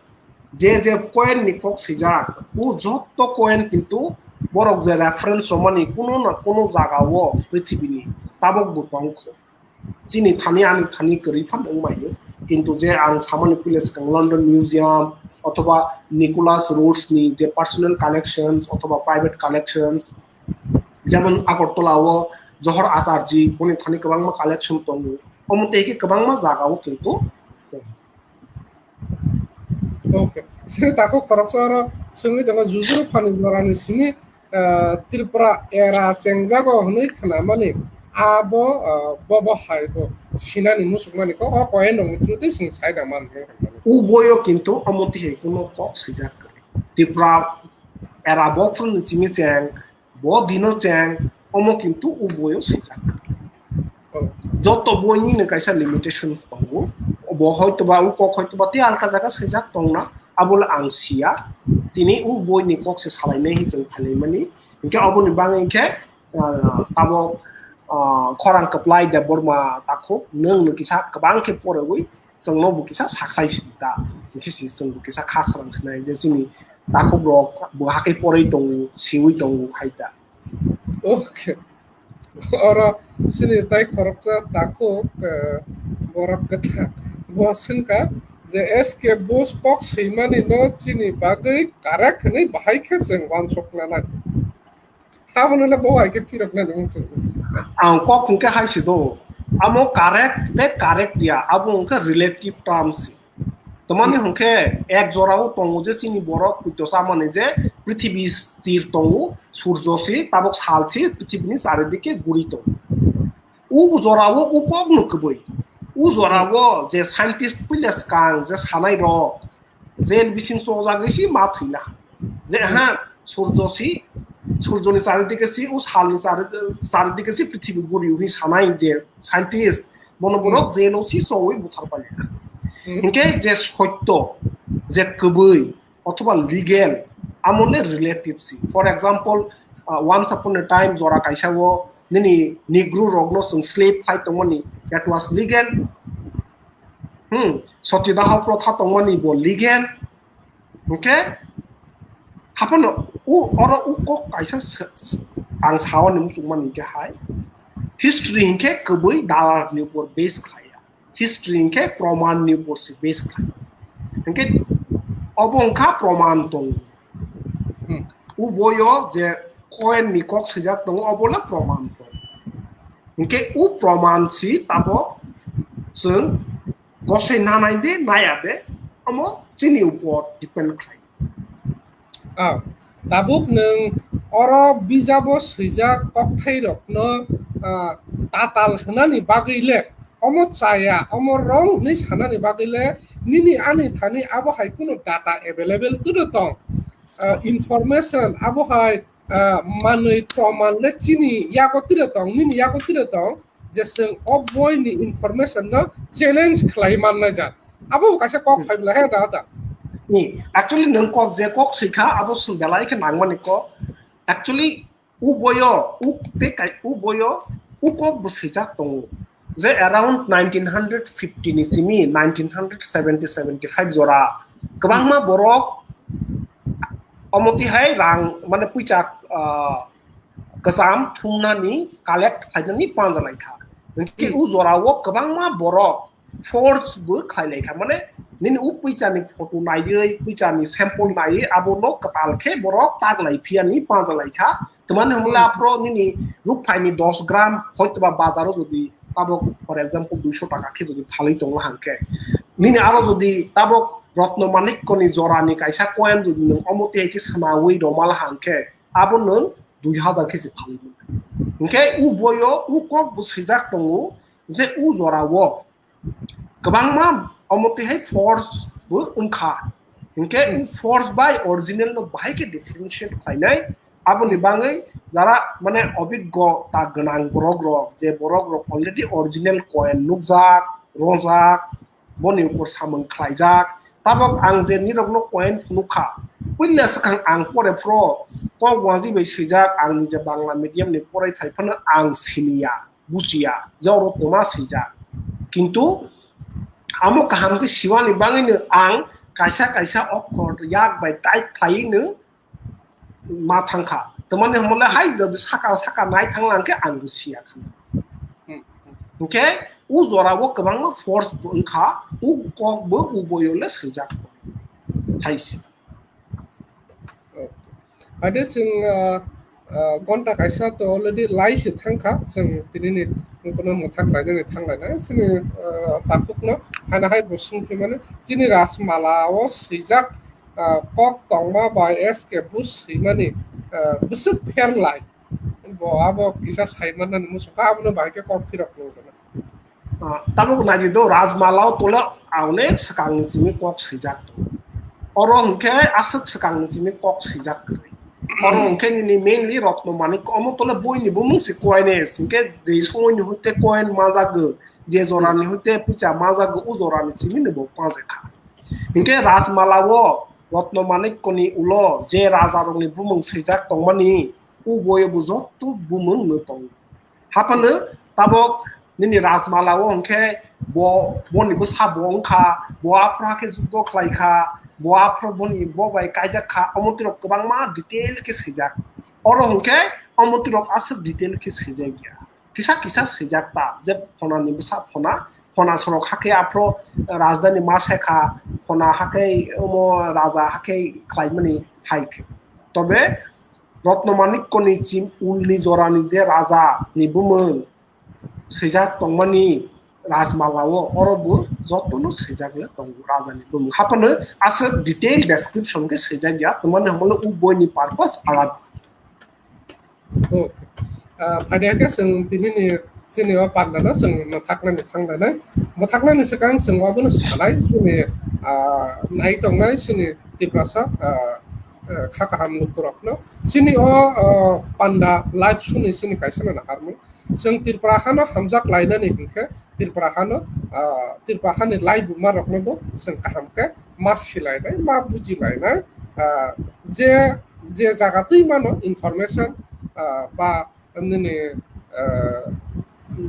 je je coin ni kok swijak, u jotto coin kintu borok je reference romani kuno na kuno jaga o prithibini tabok bo tongkho. chini thani ani thani kwrwi phano wngmaiyo. Kintu je ang samani puila swkang London Museum othoba Nicholas Root's ni je personal collections othoba private collections, jemon Agartala o Johor Acharji boni thani kwbangma collection tongo. Omo tei khe kwbangma jaga o kintu Okay. Sini tako khoroksa oro swngwi tongo, Jujuru Phani Jorani simi, ah, Tripura era chengjago hwnwi khnamani abo, ah, bobo hai bo sinani muchukmani kok o point rokni through twi chwng sai da man hwnwi hwnmani. Uboyo kintu omo tihai kuno kok swijak kwrwi. Tripura era bophuruni simi cheng, bo dino cheng, omo kintu uboyo swijak. Oh. Joto boini no kaisa limitations tongo. Bo hoitoba u kok hoitoba tei alka jaga swijak tongna, abo le ang siya. Tini u boini kok se salainai hinwi chwng phailaimani. Hinkhe oboni bagwi hinkhe, ah, tabok, ah, khorang kwplai Debbarma takhuk nwng no kisa kwbang khe porogwi chwngno bo kisa sakhlai sidi ta. Hinkhe si chwng bo kisa kha swrang sinai je chini takhuk rok bo hakhe poroi tongo, siwi tongo hai ta. Okay. Oro chini tai khoroksa takhuk, eh, borok kwthang. Bo swngkha je S K Bush kok swimani no chini bagwi correct hwnwi bahai khe chwng uansukna nang. Abono le bo hai khe phirokna nang chwng. Ang kok hwnkhe hai si do. Amo correct tei correct ya, abo hwnkhe relative terms. Tamani hwnkhe ek jorao tongo je chini borok puito chamani je prithibi stir tongo, surjo si, tabok sal si, prithibini charidike guri tongo. U jorao u kokno kwbwi. U jorao je scientist puila swkang je sanai rok, je bising chojagwi si ma thwina. Je ha, surjo si, surjoni charidike si, u salni chari-, charidike si prithibi guri hwnwi sanai je scientist, bono borok jeno si chowi buthar paina. Hmm. Hinkhe je sotto, je kwbwi, othoba legal, amo le relative si. For example, uh, once upon a time jora kaisa o nini Negro rokno chwng slave khai tongmani, that was legal. Hmm, Satidaho protha tongmani bo legal. Hinkhe haphano u oro u kok kaisa se-, se-, ang saoni muchungmani hinkhe hai history hinkhe kwbwi dalarni upor base khlaiya. History hinkhe proman ni upor se base khlai. Hinkhe obo wngkha proman tong. Hmm. Uboyo je coin ni kok swijak tongo, obo le proman tong. Hinkhe u proman si tabok chwng gosoi nanai de, naya de, omo chini upor depend khlai. Ah, tabuk nwng oro bijabo swijak kokthairokno, ah, tatal hwnani bagwi le, omo chaya, omo wrong hwnwi sanani bagwi le, nini ani thani abo hai kunu data available twido tong. Ah, information abo hai, ah, manwi proman le chini yago twido tong, nini yago twido tong, je chwng o boini information no challenge khlai mannai jak. Abo bo kaisa kok phai bwla he da da. Ni, actually nwng kok je kok swikha abo chwng belai khe nangmani kok. Actually u boyo, u tei kai, u boyo, u kok bo swijak tongo. Je around nineteen hundred fifty ni simi nineteen hundred seventy, seventy-five jora kwbangma borok omo tihai rang, mane puicha, ah, kwcham thumnani collect khlainani panja laikha. Hinkhe u jorao kwbangma borok forge bo khlai laikha. Mane nini u puichani photo naiwi, puichani sample naiwi abono kwtal khe borok tak lai phiyani panja laikha. Tamani hwnle aphro nini rukphaini dos gram hoitoba bazaro jodi tabok, for example, duiso taka khe jodi phalwi tongla hangkhe, nini aro jodi tabok Rotno Manikkoni jorani kaisa coin jodi nwng omo tihai khe swnawi romala hangkhe, abo nwng dui hazar khe se phalwi mano. Hinkhe u boyo u kok bo swijak tongo je u jorao kwbangma omo tihai forge bo wngkha. Hinkhe u forge bai original no bahai khe differentiate khlainai. Aboni bagwi jara mane obiggo ta gwnang borok rok, je borok rok already original coin nukjak, rojak, boni upor samung khlaijak. Tabok ang je nirokno coin phunukha, puila swkang ang pore phro kok wngji bai swijak, ang nije Bangla medium ni porai thai phano ang siniya, buchiya, je oro toma swijak. Kintu amo kaham khe siwani bagwino ang kaisa kaisa okhor yak bai type khlaiwino ma thangkha. Tamani hwnmale hai jodi saka saka nai thangla hwnkhe ang bo siya khna. Hmm. Hwnkhe o jorao kwbangma force bo wngkha, o kok bo o boyo le swijak hai se. Ade chwng, ah, ah, gonta kaisa to already lai se thangkha, chwng tinini kono mwthak lainani thanglaina. Chini, ah, takhukno hana hai bo swngphimani, chini Rajmala o swijak, ah, kok tongma bai S K Bush swimani, ah, bwswk pherlai. Bo abo kisa saimanani muchungkha, abono bahai khe kok phirok nung rwna. Ah, tabuk naidi do, Rajmala o tole onek swkangni simi kok swijak tongo. Oro hwnkhe aswk swkangni simi kok swijak kwrwi. Oro hwnkhe nini mainly Ratna Manik, omo tole boini bumung se coin, hwnkhe je somoini hoite coin majago, je jorani hoite puisa majago, o jorani simi ni bo majakha. Hwnkhe Rajmala o Ratna Manik koni ulo je raja rokni bumung swijak tongmani, o boyo bo jotto bumung no tongo. Haphano tabok nini Rajmala o hwnkhe bo, boni bwsa bo wngkha, bo aphuru hakhe juddo khlaikha, bo aphuru boni bo bai kaijakha, omo twi rok kwbangma detail khe swijak. Oro hwnkhe omo twi rok aswk detail khe swijak ya. Kisa kisa swijak ta, je phonani bwsa phona, phona sorok hakhe aphuru rajdhani ma sekha, phona hakhe omo raja hakhe khlaimani hai khe. Tobe Ratna Manik koni chim ulni jorani je raja ni bumung swijak tongmani Rajmala o, oro bo jotono swijak le tongo raja ni bumung. Haphano aswk detail description khe swijak ya, tongmani hwnmale o boini purpose alada. Okay. Ah, phaidi hakhe chwng tinini chini o panda no chwng mwthaknani thanglanai. Mwthaknani swkang chwng obono sanai chini, ah, nai tongnai chini Tiprasa, ah, ah, kha kaham lukurokno. Chini o, ah, panda live suni chini kaisa no naharmung. Chwng Tripura hano hamjak lainani hwnkhe Tripura hano, ah, Tripura hani laibuma rokno bo chwng kaham khe ma silainai, ma bujilainai, ah, je, je jaga twi mano information, ah, ba nini, ah,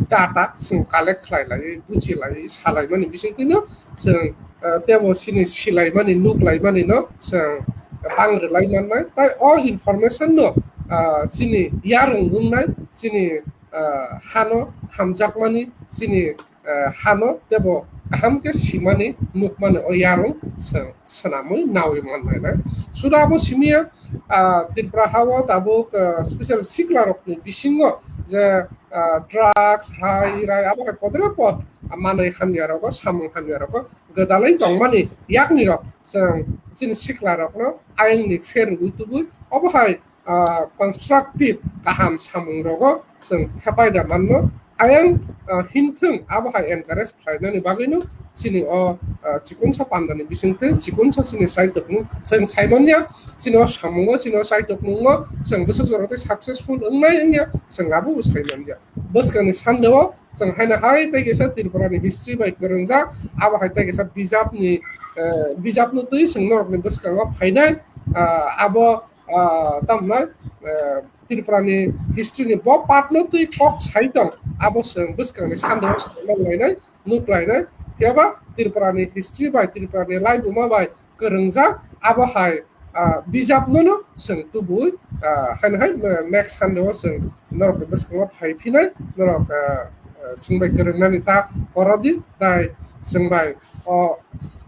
data chwng collect khlai lai, buji lai, salai mani bising twino chwng, ah, tebo chini silai mani, nuk lai mani no chwng bang rwlai mannai. Tai o information no, ah, chini yarung wngnai, chini, ah, hano hamjakmani, chini, ah, hano tebo kaham khe simani, nukmani o yarung chwng swnamwi nawi mannai na. Suda abo simiya, ah, Tripura hao tabuk, ah, special sikla rokni bisingo je, ah, drugs, hai, rai, abo hai podre pod, ah, manwi hamya rogo, samung hamya rogo gwdalwi tongmani yakni rok chwng chini sikla rokno ayangni pher rwgwi tubui obo hai, ah, constructive kaham samung rogo chwng thepai da manno. Ayang, ah, himthwng abo hai encourage khlainani bagwino chini o, ah, chikonsa pandani bisingtwi chikonsa chini saitokmung chwng saimanya, chini o samungo, chini o saitokmungo chwng bwswk jorotwi successful wngnai wngya chwng abo saimanya. Bwskangni sandao chwng haino hai tei kisa Tripurani history bai kwrwngjak, abo hai tei kisa bijapni, eh, bijapno twi chwng norokni bwskango phainai, ah, abo, ah, tamhinai, eh, Tripurani history ni bo part no twi kok sai tong, abo chwng bwskangni sandao chwng nanglainai, nuklainai. Phiyaba Tripurani history bai, Tripurani laibuma bai kwrwngjak, abo hai, ah, bijapno no chwng tubui, ah, haino hai, eh, next sandao chwng norokni bwskango phai phinai, norok, ah, ah, chwng bai kwrwngnani ta korodi, tai chwng bai o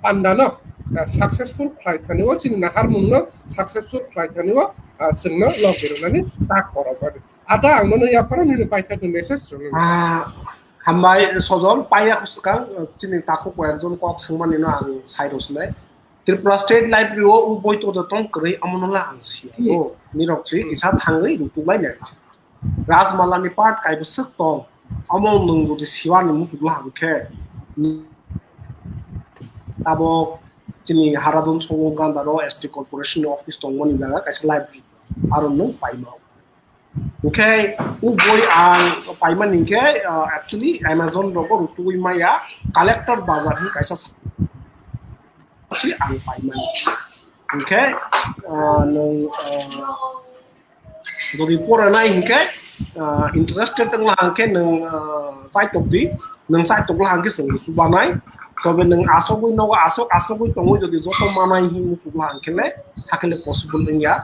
pandano, ah, successful khlai thani o, chini naharmungno successful khlai thani o, ah, chwngno logi rwnani ta korobani. Ada ang nono yapharo nini paithakni message rwno. Ah, hambai Sojol, paiya khoswkang, chini takhuk koi ekjon kok swngmani no ang sai rw sinai. Tripura State Library o u boi to tong kwrwi, amono la ang siya. Hmm. O, nirok si, hmm, kisa thangwi rutuklai nai. Rajmala ni part kai bwswk tong. Amo nwng jodi siwani muchuk la hang khe. Abo chini Haradon Songo Gandaro S T Corporation ni office tongmani jaga kaisa library. Aro nwng paima. Hwnkhe, o boi ang paimani hwnkhe, uh, actually Amazon rogo rutugwi maya, Collector Bazar hwn kaisa sa-, si ang paimani. Hwnkhe, uh, nwng, uh, jodi poranai hwnkhe, uh, interested wngla hwnkhe nwng, uh, chaitok di, nwng chaitok la hwnkhe chwng subanai. Tobe nwng asogwi nogo asok, asogwi tongwi jodi joto manai hwnwi muchukla hwnkhe le, hakhe le possible wngya.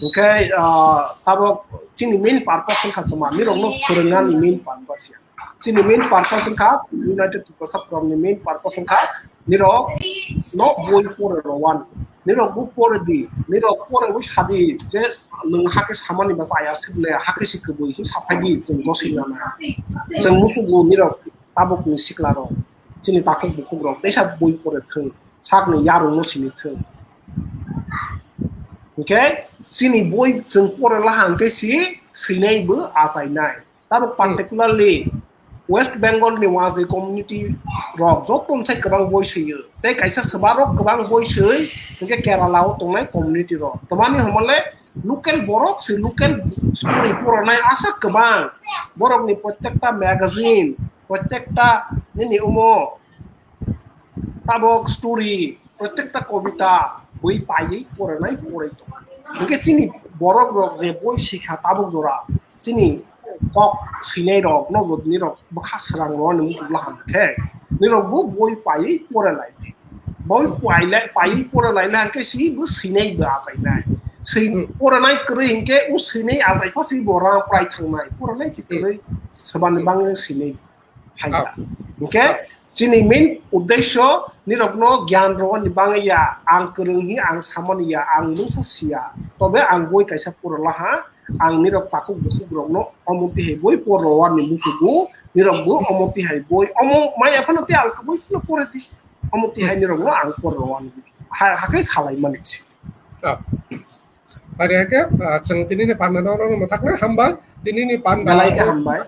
Hwnkhe, ah, tabok chini main purpose wngkha tongma, nirokno phwrwngnani main purpose ya. Chini main purpose wngkha United Tiprasa Forum ni main purpose wngkha nirok no boi pore rwani. Nirok bo pore di, nirok pore wi sadi je nwng hakhe samani ba chaya sikle hakhe si kwbwi hi saphai di chwng gosoi nana. Chwng musugo nirok tabuk ni sikla rok, chini takhuk bukhuk rok teisa boi pore thwng, sakni yarung no sini thwng. Hwnkhe chini boi chwng pore laha hwnkhe si swinai bo achainai. Tabuk particularly West Bengal ni wajwi community rok joto sai kwbang boi swiyo. Tei kaisa swba rok kwbang boi swi hwnkhe Kerala o tongnai community rok. Twmani hwnmale local borok se local story poronai aswk kwbang. Borokni prottekta magazine, prottekta nini omo tabok story, prottekta kobita boi paiwi poronai porai tongo. Hwnkhe chini borok rok je boi sikha tabok jora, chini kok swinai rok, nojotni rok bwkha srang rok ni muchung laham khe, nirok bo boi paiwi pore lai. Boi pailai, paiwi pore lai hwnkhe si bo swinai bo achainai. Swi poronai kwrwi hwnkhe o swinai achai pha si bo rang prai thangnai. Poronai si kwrwi swbani bangwi swinai phaikha. Hwnkhe chini main uddesho nirokno gyan rwani bangwi ya, ang kwrwng hi ang samani ya, ang mungsa siya. Tobe ang boi kaisa pore laha, ang nirok takhuk bukhuk rokno omo tihai boi pore rwani musugo, nirok bo omo tihai boi, omo maya phano tei ang boi phano pore di. Omo tihai nirokno ang pore rwani musugo. Ha, hakai salai mani si. Pai khe, ah, chwng tinini panda no oro mwthakna hambai, tinini panda. Belai khe hambai.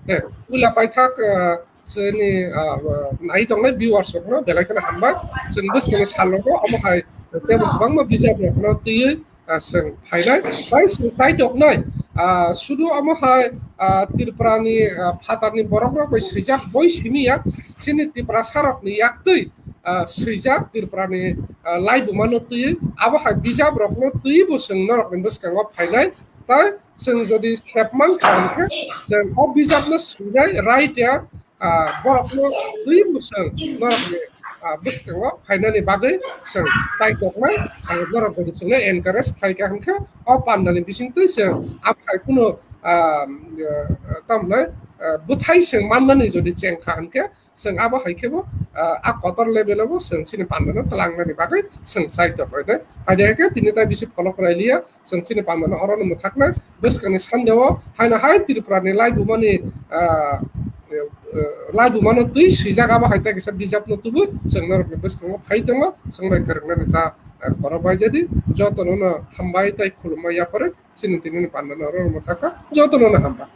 Eh, puila paithak, ah, chini, ah, ah, nai tongnai viewers rokno belai kheno hambai. Chwng bwskangni salogo omo hai tebo kwbangma bijap rokno twiwi, ah, chwng phainai. Bai chwng chaitoknai, ah, sudu omo hai, ah, Tripura ni, ah, phatar ni borok rok bai swijak boi simi ya, chini Tiprasa rok ni yaktwi, ah, swijak Tripura ni, ah, laibuma no twiwi, abo hai bijap rokno twiwi bo chwng norok ni bwskango phainai. Tai chwng jodi sep man kha hwnkhe, chwng o bijapno swinai right ya, ah, borokno twi mwswng norokni, ah, bwskango phainani bagwi chwng chaitoknai, ah, norok jodi chwngno encourage khlai kha hwnkhe o pandani bisingtwi chwng abo hai kheno, ah, ah, tamhinai, ah, bwthai chwng mannani jodi cheng kha hwnkhe, chwng abo hai khe bo, ah, a kotor level o bo chwng chini panda no twlangnani bagwi chwng chai tongo de. Hai de khe tini tai bisi pholok rai liya, chwng chini panda no oro no mwthakna bwskangni sande o haino hai Tripura ni laibuma ni, ah, eh, eh, laibuma no twi swijak abo hai ta kisa bijap no tubui chwng norok ni bwskango phai tongo, chwng bai kwrwng nani ta, eh, borok bai jadi joto no no hambai tai khulumma yapharwi chini tini ni panda no oro no mwthakha joto no no hambai.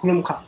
Khulumkha.